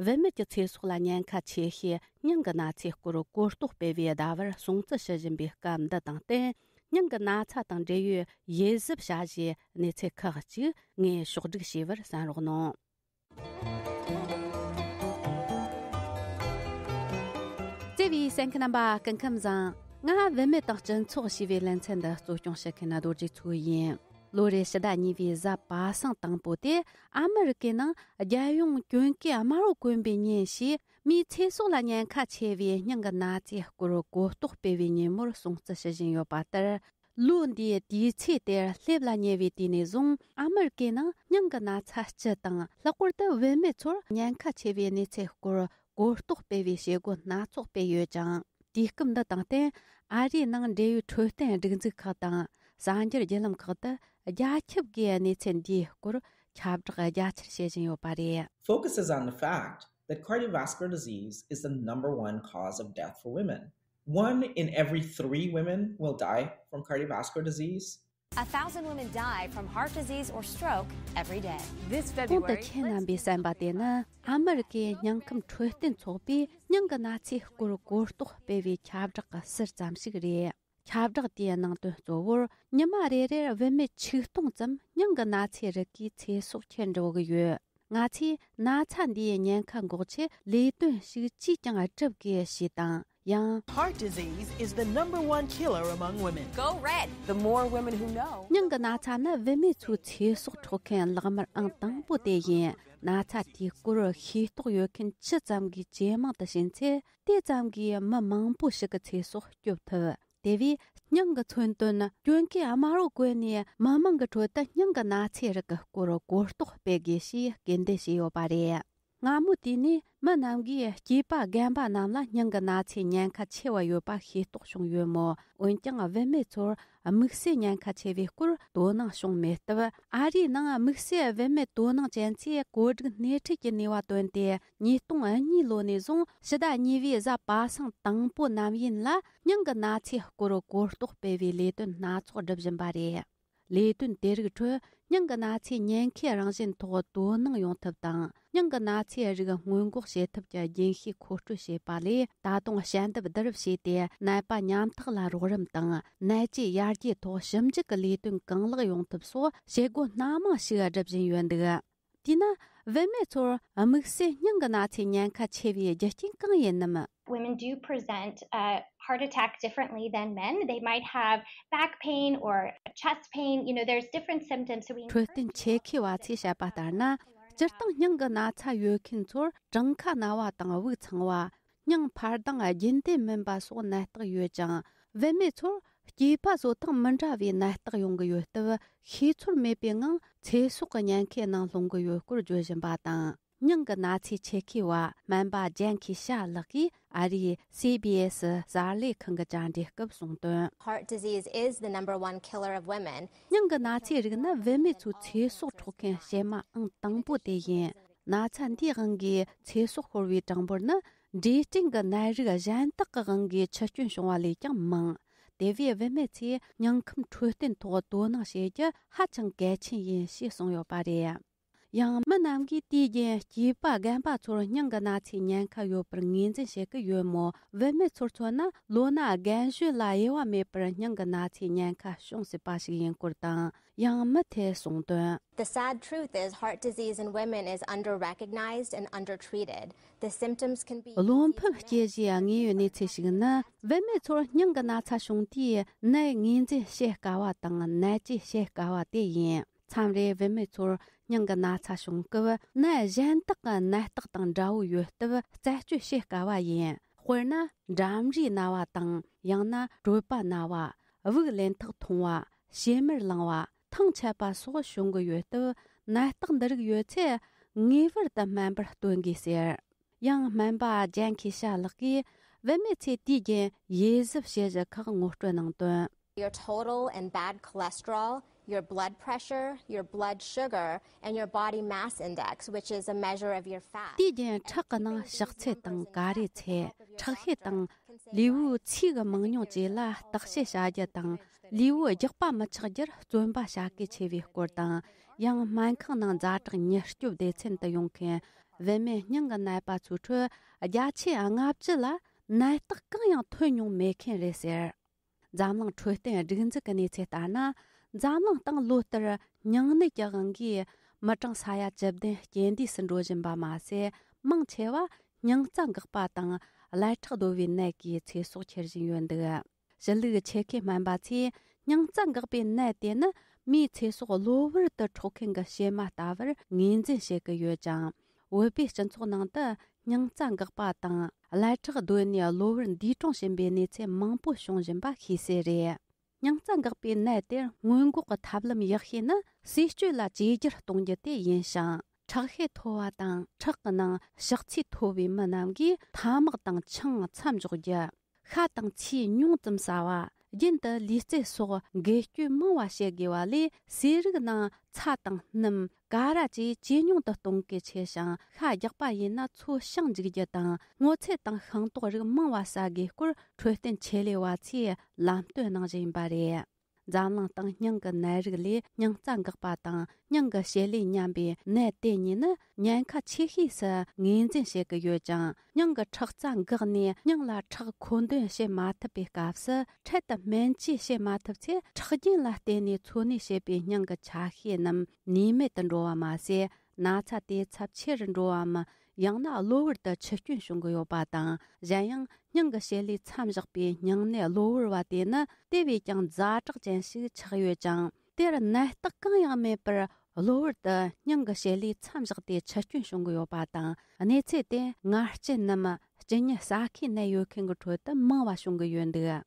བུད་མེད་ཀྱི་ཚེ་སྲོག་ལ་ཉེན་ཁ་ཆེ་ཤོས་སྙིང་གི་ན་ཚའི་སྐོར་གོ་རྟོགས་སྤེལ་བའི་ཟླ་བར་སྲུང་བརྩི་ཞུ་བཞིན་པའི་སྐབས་འདི་དང་བསྟུན། སྙིང་གི་ན་ཚ་དང་འབྲེལ་ཡོད་ཡིད་གཟབ་བྱ་གཞིའི་གནས་ཚུལ་ཁག་ཅིག་ངས་ཕྱོགས་སྒྲིག་བྱས་པར་གསན་རོགས་གནང་། བརྩེ་བའི་གསན་མཁན་རྣམ་པ། སྐུ་ཁམས་བཟང་། ང་བུད་མེད་དང་སྤྱི་ཚོགས་ཞེས་པའི་ལེ་ཚན་འདི་གཙོ་སྐྱོང་བྱེད་མཁན་རྡོ་རྗེ་མཚོ་ཡིན། ལོ་རེའི་ཕྱི་ཟླ་གཉིས་པའི་གཟའ་པ་སངས་དང་པོ་དེ་ཨ་མི་རི་ཀའི་ནང་རྒྱལ་ཡོངས་གྱོན་གོས་དམར་པོ་གོན་པའི་ཉིན་ཞེས་མིའི་ཚེ་སྲོག་ལ་ཉེན་ཁ་ཆེ་བའི་སྙིང་གི་ན་ཚའི་སྐོར་གོ་རྟོགས་སྤེལ་བའི་ཉིན་མོར་སྲུང་བརྩི་ཞུ་བཞིན་ཡོད་པ་ལྟར། ལོ་འདིའི་དུས་ཚེས་དེར་སླེབས་ལ་ཉེ་བའི་དུས་ནས་བཟུང་ཨ་མི་རི་ཀའི་ནང་སྙིང་གི་ན་ཚ་སྤྱི་དང་། ལྷག་པར་དུ་བུད་མེད་ཚོར་ཉེན་ཁ་ཆེ་བའི་གནས་ཚུལ་སྐོར་གོ་རྟོགས་སྤེལ་བའི་བྱེད་སྒོ་སྣ་ཚོགས་སྤེལ་ཡོད་ཅིང་། དུས་སྐབས་འདི་དང་བསྟུན། ཨ་རིའི་ནང་འབྲེལ་ཡོད་འཕྲོད་བསྟེན་སྒྲིག་འཛུགས་ཁག་དང་གསར་འགྱུར་བརྒྱུད་ལམ་ཁག་ཏུ་རྒྱ་ཁྱབ་ཀྱིས་གནས་ཚུལ་འདིའི་སྐོར་ཁྱབ་བསྒྲགས་རྒྱ་ཆེར་བྱེད་བཞིན་ཡོད་པ་རེད། Focuses on the fact that cardiovascular disease is the number one cause of death for women. One in every three women will die from cardiovascular disease. A thousand women die from heart disease or stroke every day. This February, གོང་དུ་ཁྱེད་རྣམ་པས་གསན་པ་དེ་ནི་ཨ་མི་རི་ཀའི་སྙིང་ཁམས་འཕྲོད་བསྟེན་ཚོགས་པས་སྙིང་གི་ན་ཚའི་སྐོར་གོ་རྟོགས་སྤེལ་བའི་ཁྱབ་བསྒྲགས་ཀྱི་ཟུར་ཙམ་ཞིག་རེད། ཁྱབ་བསྒྲགས་དེའི་ནང་དོན་གཙོ་བོར། ཉི་མ་རེ་རེར་བུད་མེད་ཆིག་སྟོང་ཙམ་སྙིང་གི་ན་ཚའི་རིགས་ཀྱི་ཚེ་སྲོག་ཁྱེར་འགྲོ་གི་ཡོད། ང་ཚོས་ན་ཚ་འདིའི་ཉེན་ཁ་འགོག་ཆེད་ལས་དོན་ཞིག་ཅིས་ཀྱང་བསྒྲུབ་དགོས་ཞེས་དང་། ཡང་། Heart disease is the number one killer among women. Go red. The more women who know, སྙིང་གི་ན་ཚ་ནི་བུད་མེད་ཚོའི་ཚེ་སྲོག་འཕྲོག་མཁན་བརླག་དམར་ཨང་དང་པོ་དེ་ཡིན། ན་ཚ་དེའི་སྐོར་ཤེས་རྟོགས་ཡོད་མཁན་ཅི་ཙམ་གྱིས་ཇེ་མང་དུ་ཕྱིན་ཚེ། དེ་ཙམ་གྱིས་མི་མང་པོ་ཞིག་གི་ཚེ་སྲོག་སྐྱོབ་ཐུབ། དེ་བས་སྙིང་གི་མཚོན་དོན་གྱོན་གོས་དམར་པོ་བཀོལ་ནས་མི་མང་གི་ཁྲོད་དུ་སྙིང་གི་ན་ཚའི་རིགས་ཀྱི་སྐོར་གོ་རྟོགས་སྤེལ་དགོས་ཞེས་སྐུལ་འདེད་བྱས་ཡོད་པ་རེད། སྔ་མོ་དུས་ནས་མི་རྣམས་ཀྱིས་སྐྱེས་པ་རྒན་པ་རྣམས་ལ་སྙིང་གི་ན་ཚའི་ཉེན་ཁ་ཆེ་བ་ཡོད་པ་ཤེས་རྟོགས་བྱུང་ཡོད་མོད། འོན་ཀྱང་བུད་མེད་ཚོར་དམིགས་བསལ་ཉེན་ཁ་ཆེ་བའི་སྐོར་དོ་སྣང་བྱུང་མེད་སྟབས། ཨ་རིའི་ནང་དམིགས་བསལ་བུད་མེད་དོ་སྣང་ཅན་ཚོས་བཀོད་སྒྲིག་སྣེ་ཁྲིད་ཀྱི་ནུས་པ་བཏོན་ཏེ། ཉིས་སྟོང་གཉིས་ལོ་ནས་བཟུང་ཕྱི་ཟླ་གཉིས་པའི་གཟའ་པ་སངས་དང་པོ་ནམ་ཡིན་ལ་སྙིང་གི་ན་ཚའི་སྐོར་གོ་རྟོགས་སྤེལ་བའི་ལས་དོན་སྣ་ཚོགས་སྒྲུབ་བཞིན་པ་རེད། ལས་དོན་དེ་རིགས་ཁྲོད་སྙིང་གི་ན་ཚའི་ཉེན་ཁའི་རང་བཞིན་ཐོག་དོ་སྣང་ཡོང་ཐབས་དང་། སྙིང་གི་ན་ཚའི་རིགས་སྔོན་འགོག་བྱེད་ཐབས་ཀྱི་རྒྱུན་ཤེས་མཁོ་སྤྲོད་བྱས་པ་ལས། ད་དུང་ཞལ་འདེབས་བསྡུ་རུབ་བྱས་ཏེ། ནད་པ་ཉམ་ཐག་ལ་རོགས་རམ་དང་། ནད་བཅོས་ཡར་རྒྱས་ཐོག་ཞིབ་འཇུག་གི་ལས་དོན་གང་ལེགས་ཡོང་ཐབས་སོགས་བྱེད་སྒོ་སྣ་མང་ཞིག་སྒྲུབ་བཞིན་ཡོད་འདུག། དེས་ན། བུད་མེད་ཚོར་དམིགས་བསལ་སྙིང་གི་ན་ཚའི་ཉེན་ཁ་ཆེ་བའི་རྒྱུ་རྐྱེན་གང་ཡིན་ནམ། Women do present a heart attack differently than men. They might have back pain or chest pain. You know, there's different symptoms. So we འཕྲོད་བསྟེན་ཆེད་མཁས་པ་ཚོས་བཤད་པ་ལྟར་ན། སྤྱིར་བཏང་སྙིང་གི་ན་ཚ་ཡོད་མཁན་ཚོར་གྲངས་ཁ་ན་བ་དང་དབུགས་འཚང་བ། སྙིང་འཕར་ལྡང་རྒྱུན་ལྡན་མིན་པ་སོགས་ནད་རྟགས་ཡོད་ཅིང་། བུད་མེད་ཚོར་སྐྱེས་པ་བཟོ་སྟངས་མི་འདྲ་བའི་ནད་རྟགས་ཡོང་གི་ཡོད་སྟབས། ཤེས་ཚོར་མེད་པའི་ངང་ཚེ་སྲོག་གི་ཉེན་ཁའི་ནང་ལྷུང་གི་ཡོད་སྐོར་བརྗོད་བཞིན་པ་དང་། སྙིང་གི་ན་ཚའི་ཆེད་མཁས་པ་སྨན་པ་ཇན་ཁི་ཤ་ལགས་ཀྱིས་ཨ་རིའི་སི་བི་ཨེ་སི་གསར་ལས་ཁང་གི་བཅར་འདྲི་སྐབས་གསུངས་དོན། Heart disease is the number one killer of women. སྙིང་གི་ན་ཚའི་རིགས་ནི་བུད་མེད་ཚོའི་ཚེ་སྲོག་འཕྲོག་མཁན་གཤེད་མ་ཨང་དང་པོ་དེ་ཡིན། ན་ཚ་འདིའི་དབང་གིས་ཚེ་སྲོག་ཤོར་བའི་གྲངས་འབོར་ནི་འབྲས་སྐྲན་གྱི་ནད་རིགས་གཞན་དག་གི་དབང་གིས་འཆི་སྐྱོན་བྱུང་བ་ལས་ཀྱང་མང་། དེ་བས་བུད་མེད་ཚོས་སྙིང་ཁམས་འཕྲོད་བསྟེན་ཐོག་དོ་སྣང་བྱེད་རྒྱུ་ཧ་ཅང་གལ་ཆེན་ཡིན་ཞེས་གསུངས་ཡོད་པ་རེད། ཡང་མི་རྣམས་ཀྱིས་དུས་རྒྱུན་སྐྱེས་པ་རྒན་པ་ཚོར་སྙིང་གི་ན་ཚའི་ཉེན་ཁ་ཡོད་པར་ངོས་འཛིན་བྱེད་ཀྱི་ཡོད་མོད། བུད་མེད་ཚོར་མཚོན་ན་ལོ་ན་རྒན་གཞོན་ལ་དབྱེ་བ་མེད་པར་སྙིང་གི་ན་ཚའི་ཉེན་ཁ་བྱུང་སྲིད་པ་ཞིག་ཡིན་སྐོར་དང་། ཡང་མི་དེས་གསུངས་དོན། The sad truth is heart disease in women is underrecognized and undertreated. The symptoms can be བློ་ཕམ་སྐྱེ་གཞིའི་དངོས་ཡོད་གནས་ཚུལ་ཞིག་ནི། བུད་མེད་ཚོར་སྙིང་གི་ན་ཚ་བྱུང་དུས་ནད་ངོས་འཛིན་བྱེད་དཀའ་བ་དང་ནད་བཅོས་བྱེད་དཀའ་བ་དེ་ཡིན། མཚམས་རེ་བུད་མེད་ཚོར་སྙིང་གི་ན་ཚ་བྱུང་སྐབས་ནད་གཞན་དག་གི་ནད་རྟགས་དང་འདྲ་བོ་ཡོད་སྟབས་རྩད་གཅོད་བྱེད་དཀའ་བ་ཡིན། དཔེར་ན། འགྲམ་རའི་ན་བ་དང་། ཡང་ན་གྲོད་པ་ན་བ། དབུགས་ལེན་ཐག་ཐུང་བ། བྱེ་མར་ལངས་པ། ཐང་ཆད་པ་སོགས་བྱུང་གི་ཡོད་སྟབས། ནད་རྟགས་འདི་རིགས་ཡོད་ཚེ་ངེས་པར་དུ་སྨན་པར་སྟོན་དགོས་ཟེར། ཡང་སྨན་པ་ཇན་ཁི་ཤ་ལགས་ཀྱིས་བུད་མེད་ཚོས་དུས་རྒྱུན་ཡིད་གཟབ་བྱེད་གཞི་ཁག་ངོ་སྤྲོད་གནང་དོན། Your total and bad cholesterol, your blood pressure, your blood sugar, and your body mass index, which is a measure of your fat. དུས་རྒྱུན་ཁྲག་གི་ནང་ཞག་ཚད་དང་ག་རེ་ཚད། ཁྲག་ཤེད་དང་ལུས་པོའི་ཚིས་ཀྱི་མང་ཉུང་བཅས་ལ་བརྟག་དཔྱད་བྱ་རྒྱུ་དང་། ལུས་པོ་རྒྱགས་པ་མི་ཆགས་རྒྱུར་བརྩོན་པ་བྱ་གལ་ཆེ་བའི་སྐོར་དང་། ཡང་སྨན་ཁང་ནང་ཛ་དྲག་མྱུར་སྐྱོབ་སྡེ་ཚན་དུ་ཡོང་མཁན་བུད་མེད་སྙིང་གི་ནད་པ་ཚོའི་ཁྲོད་བརྒྱ་ཆའི་ལྔ་བཅུ་ལ་ནད་རྟགས་གང་ཡང་ཐོན་མྱོང་མེད་མཁན་རེད་ཟེར། འཛམ་གླིང་འཕྲོད་བསྟེན་སྒྲིག་འཛུགས་ཀྱི་གནས་ཚུལ་ལྟར་ན། འཛམ་གླིང་སྟེང་ལོ་ལྟར་སྙིང་ནད་ཀྱི་དབང་གིས་མི་གྲངས་ས་ཡ་བཅུ་བདུན་རྐྱེན་འདས་སུ་འགྲོ་བཞིན་པ་མ་ཟད། མང་ཆེ་བ་སྙིང་རྩ་འགག་པ་དང་ཀླད་ཁྲག་རྡོལ་བའི་ནད་ཀྱིས་ཚེ་སྲོག་ཁྱེར་བཞིན་ཡོད་འདུག། ཞི་ལུགས་ཆེད་མཁས་སྨན་པ་ཚོས་སྙིང་རྩ་འགག་པའི་ནད་དེ་ནི་མིའི་ཚེ་སྲོག་གློ་བུར་དུ་འཕྲོག་མཁན་གྱི་གཤེད་མ་ལྟ་བུར་ངོས་འཛིན་བྱེད་ཀྱི་ཡོད་ཅིང་། བོད་པའི་སྤྱི་ཚོགས་ནང་དུ་སྙིང་རྩ་འགག་པ་དང་ཀླད་ཁྲག་རྡོལ་ནས་གློ་བུར་འདས་གྲོངས་ཕྱིན་པའི་གནས་ཚུལ་མང་པོ་བྱུང་བཞིན་པ་ཤེས་གསལ་རེད། སྙིང་རྩ་འགག་པའི་ནད་དེར་སྔོན་འགོག་གི་ཐབས་ལམ་ཡག་ཤོས་ནི་ཟས་སྤྱོད་ལ་བཅོས་བསྒྱུར་གཏོང་རྒྱུ་དེ་ཡིན་ཞིང་། ཁྲག་ཤེད་མཐོ་བ་དང་ཁྲག་གི་ནང་ཕྱག་ཚིལ་མཐོ་བའི་མི་རྣམས་ཀྱིས་ཐ་མག་དང་ཆང་མཚམས་འཇོག་རྒྱུ། ཤ་དང་ཚིལ་ཉུང་ཙམ་ཟ་བ། རྒྱུན་དུ་ལུས་རྩལ་སོགས་འགུལ་སྐྱོད་མང་བ་བྱེད་དགོས་པ་ལས། ཟས་རིགས་ནང་ཚྭ་དང་སྣུམ། ཀ་ར་བཅས་ཇེ་ཉུང་དུ་གཏོང་གལ་ཆེ་ཞིང་། ཤ་རྒྱགས་པ་ཡིན་ན་ཚོས་ཤིང་འཇུག་རྒྱུ་དང་སྔོ་ཚལ་དང་ཤིང་ཏོག་རིགས་མང་བ་ཟ་དགོས་སྐོར་འཕྲོད་བསྟེན་ཆེད་ལས་པ་ཚོས་ལམ་སྟོན་གནང་བཞིན་པ་རེད། འཛམ་གླིང་སྟེང་སྙིང་གི་ནད་རིགས་ལས་སྙིང་རྩ་འགག་པ་དང་སྙིང་གི་བྱེད་ལས་ཉམས་པའི་ནད་དེ་གཉིས་ནི་ཉེན་ཁ་ཆེ་ཤོས་སུ་ངོས་འཛིན་བྱེད་ཀྱི་ཡོད་ཅིང་། སྙིང་གི་ཁྲག་རྩ་འགགས་ནས་སྙིང་ལ་ཁྲག་མཁོ་འདོན་བྱེད་མ་ཐུབ་པའི་སྐབས་སུ། འཕྲལ་དུ་སྨན་བཅོས་བྱེད་མ་ཐུབ་ཚེ། ཁྲག་རྒྱུན་ལ་བརྟེན་ནས་འཚོ་གནས་བྱེད་པའི་སྙིང་གི་ཆ་ཤས་རྣམས་ནུས་མེད་དུ་འགྲོ་བ་མ་ཟད། ན་ཚ་དེ་ཚབས་ཆེ་རུ་འགྲོ་བའམ། ཡང་ན་གློ་བུར་དུ་འཆི་སྐྱོན་བྱུང་གི་ཡོད་པ་དང་། གཞན་ཡང་སྙིང་གི་བྱེད་ལས་མཚམས་བཞག་པའི་སྙིང་ནད་གློ་བུར་བ་དེ་ནི་དེ་བས་ཀྱང་ཛ་དྲག་ཅན་ཞིག་ཆགས་ཡོད་ཅིང་། དེར་ནད་རྟགས་གང་ཡང་མེད་པར་གློ་བུར་དུ་སྙིང་གི་བྱེད་ལས་མཚམས་བཞག་སྟེ་འཆི་སྐྱོན་བྱུང་གི་ཡོད་པ་དང་། གནས་ཚུལ་དེ་ངར་སྐྱེན་ནམ་སྐྱེ་དངོས་ཟ་ཁུའི་ནད་ཡོད་མཁན་གྱི་ཁྲོད་དུ་མང་བ་བྱུང་གི་ཡོད་འདུག།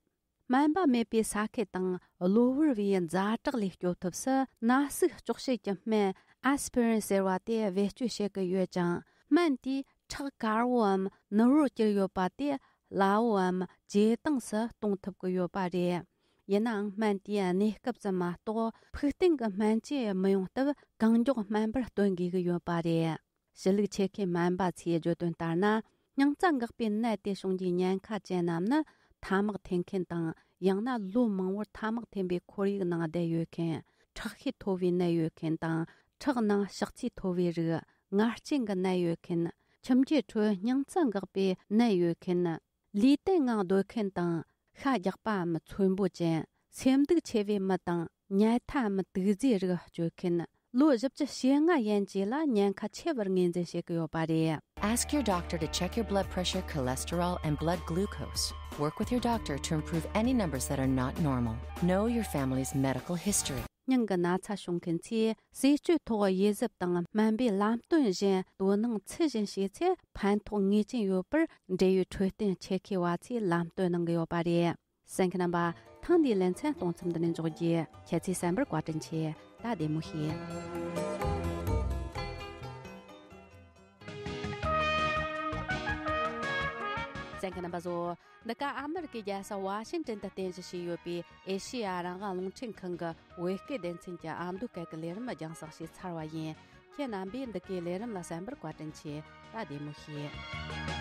སྨན་པ་མེད་པའི་ས་ཁུལ་དང་གློ་བུར་བའི་ཛ་དྲག་ལས་སྐྱོབ་ཐབས་སུ། ན་ཟུག་གཅོག་བྱེད་ཀྱི་སྨན་ཨེ་སི་པི་རིན་ཟེར་བ་དེ་བེད་སྤྱོད་བྱེད་ཀྱི་ཡོད་ཅིང་། སྨན་དེས་ཁྲག་དཀར་བོའམ་ནུར་བོར་གྱུར་ཡོད་པ་དེ་སླ་བོའམ་ཇེ་དྭངས་སུ་གཏོང་ཐུབ་ཀྱི་ཡོད་པ་རེད། ཡིན་ནའང་སྨན་དེའི་གནས་སྐབས་སུ་མ་གཏོགས་ཕུགས་བརྟན་གྱི་སྨན་བཅོས་མི་ཡོང་སྟབས། གང་མགྱོགས་སྨན་པར་སྟོན་དགོས་ཀྱི་ཡོད་པ་རེད། ཞི་ལུགས་ཆེད་མཁས་སྨན་པ་ཚོས་བརྗོད་དོན་ལྟར་ན། སྙིང་རྩ་འགག་པའི་ནད་དེ་བྱུང་རྒྱུའི་ཉེན་ཁ་ཅན་རྣམས་ནི། ཐ་མག་འཐེན་མཁན་དང་། ཡང་ན་ལོ་མང་པོར་ཐ་མག་འཐེན་པའི་ཁོར་ཡུག་ནང་བསྡད་ཡོད་མཁན། ཁྲག་ཤེད་མཐོ་བའི་ནད་ཡོད་མཁན་དང་། ཁྲག་ནང་ཕྱག་ཚིལ་མཐོ་བའི་རིགས། ངར་སྐྱེན་གྱི་ནད་ཡོད་མཁན། ཁྱིམ་རྒྱུད་ཁྲོད་སྙིང་རྩ་འགག་པའི་ནད་ཡོད་མཁན། ལུས་སྟེང་ངང་སྡོད་མཁན་དང་། ཤ་རྒྱགས་པའམ་ཚོས་འབོ་ཅན། སེམས་སྡུག་ཆེ་བའི་མི་དང་། ཉལ་ཐའམ་དུག་རྫས་རིགས་སྤྱོད་མཁན། ལོ་བཞི་བཅུ་ཞེ་ལྔ་ཡན་ཆད་ལ་ཉེན་ཁ་ཆེ་བར་ངོས་འཛིན་བྱེད་ཀྱི་ཡོད་པ་རེད། Ask your doctor to check your blood pressure, cholesterol, and blood glucose. Work with your doctor to improve any numbers that are not normal. Know your family's medical history. སྙིང་གི་ན་ཚ་བྱུང་མཁན་ཚོས་ཟས་སྤྱོད་ཐོག་དབྱེ་གཟབ་དང་སྨན་པའི་ལམ་སྟོན་བཞིན་དོ་སྣང་ཚུལ་བཞིན་བྱས་ཚེ་ཕན་ཐོགས་ངེས་ཅན་ཡོད་པར་འབྲེལ་ཡོད་འཕྲོད་བསྟེན་ཆེད་མཁས་པ་ཚོས་ལམ་སྟོན་གནང་གི་ཡོད་པ་རེད། གསན་མཁན་རྣམ་པ། ཐེངས་འདིའི་ལེ་ཚན་གཏོང་མཚམས་འདི་ནས་འཇོག་རྒྱུ། ཁྱེད་ཚོས་གསན་པར་བཀའ་དྲིན་ཆེ། ད་བདེ་མོ་བྱོས། གསན་མཁན་རྣམ་པ་ཚོ། འདི་ག་ཨ་མི་རི་ཀའི་རྒྱལ་ས་ཝ་ཤིང་ཏན་དུ་རྟེན་གཞི་བྱས་ཡོད་པའི་ཨེ་ཤེ་ཡ་རང་དབང་རླུང་འཕྲིན་ཁང་གི་བོད་སྐད་སྡེ་ཚན་གྱི་ཨ་མདོ་སྐད་ཀྱི་ལས་རིམ་རྒྱང་སྲིང་བྱས་ཚར་བ་ཡིན། ཁྱེད་རྣམ་པས་འདི་གའི་ལས་རིམ་ལ་གསན་པར་བཀའ་དྲིན་ཆེ། ད་བདེ་མོ་བྱོས།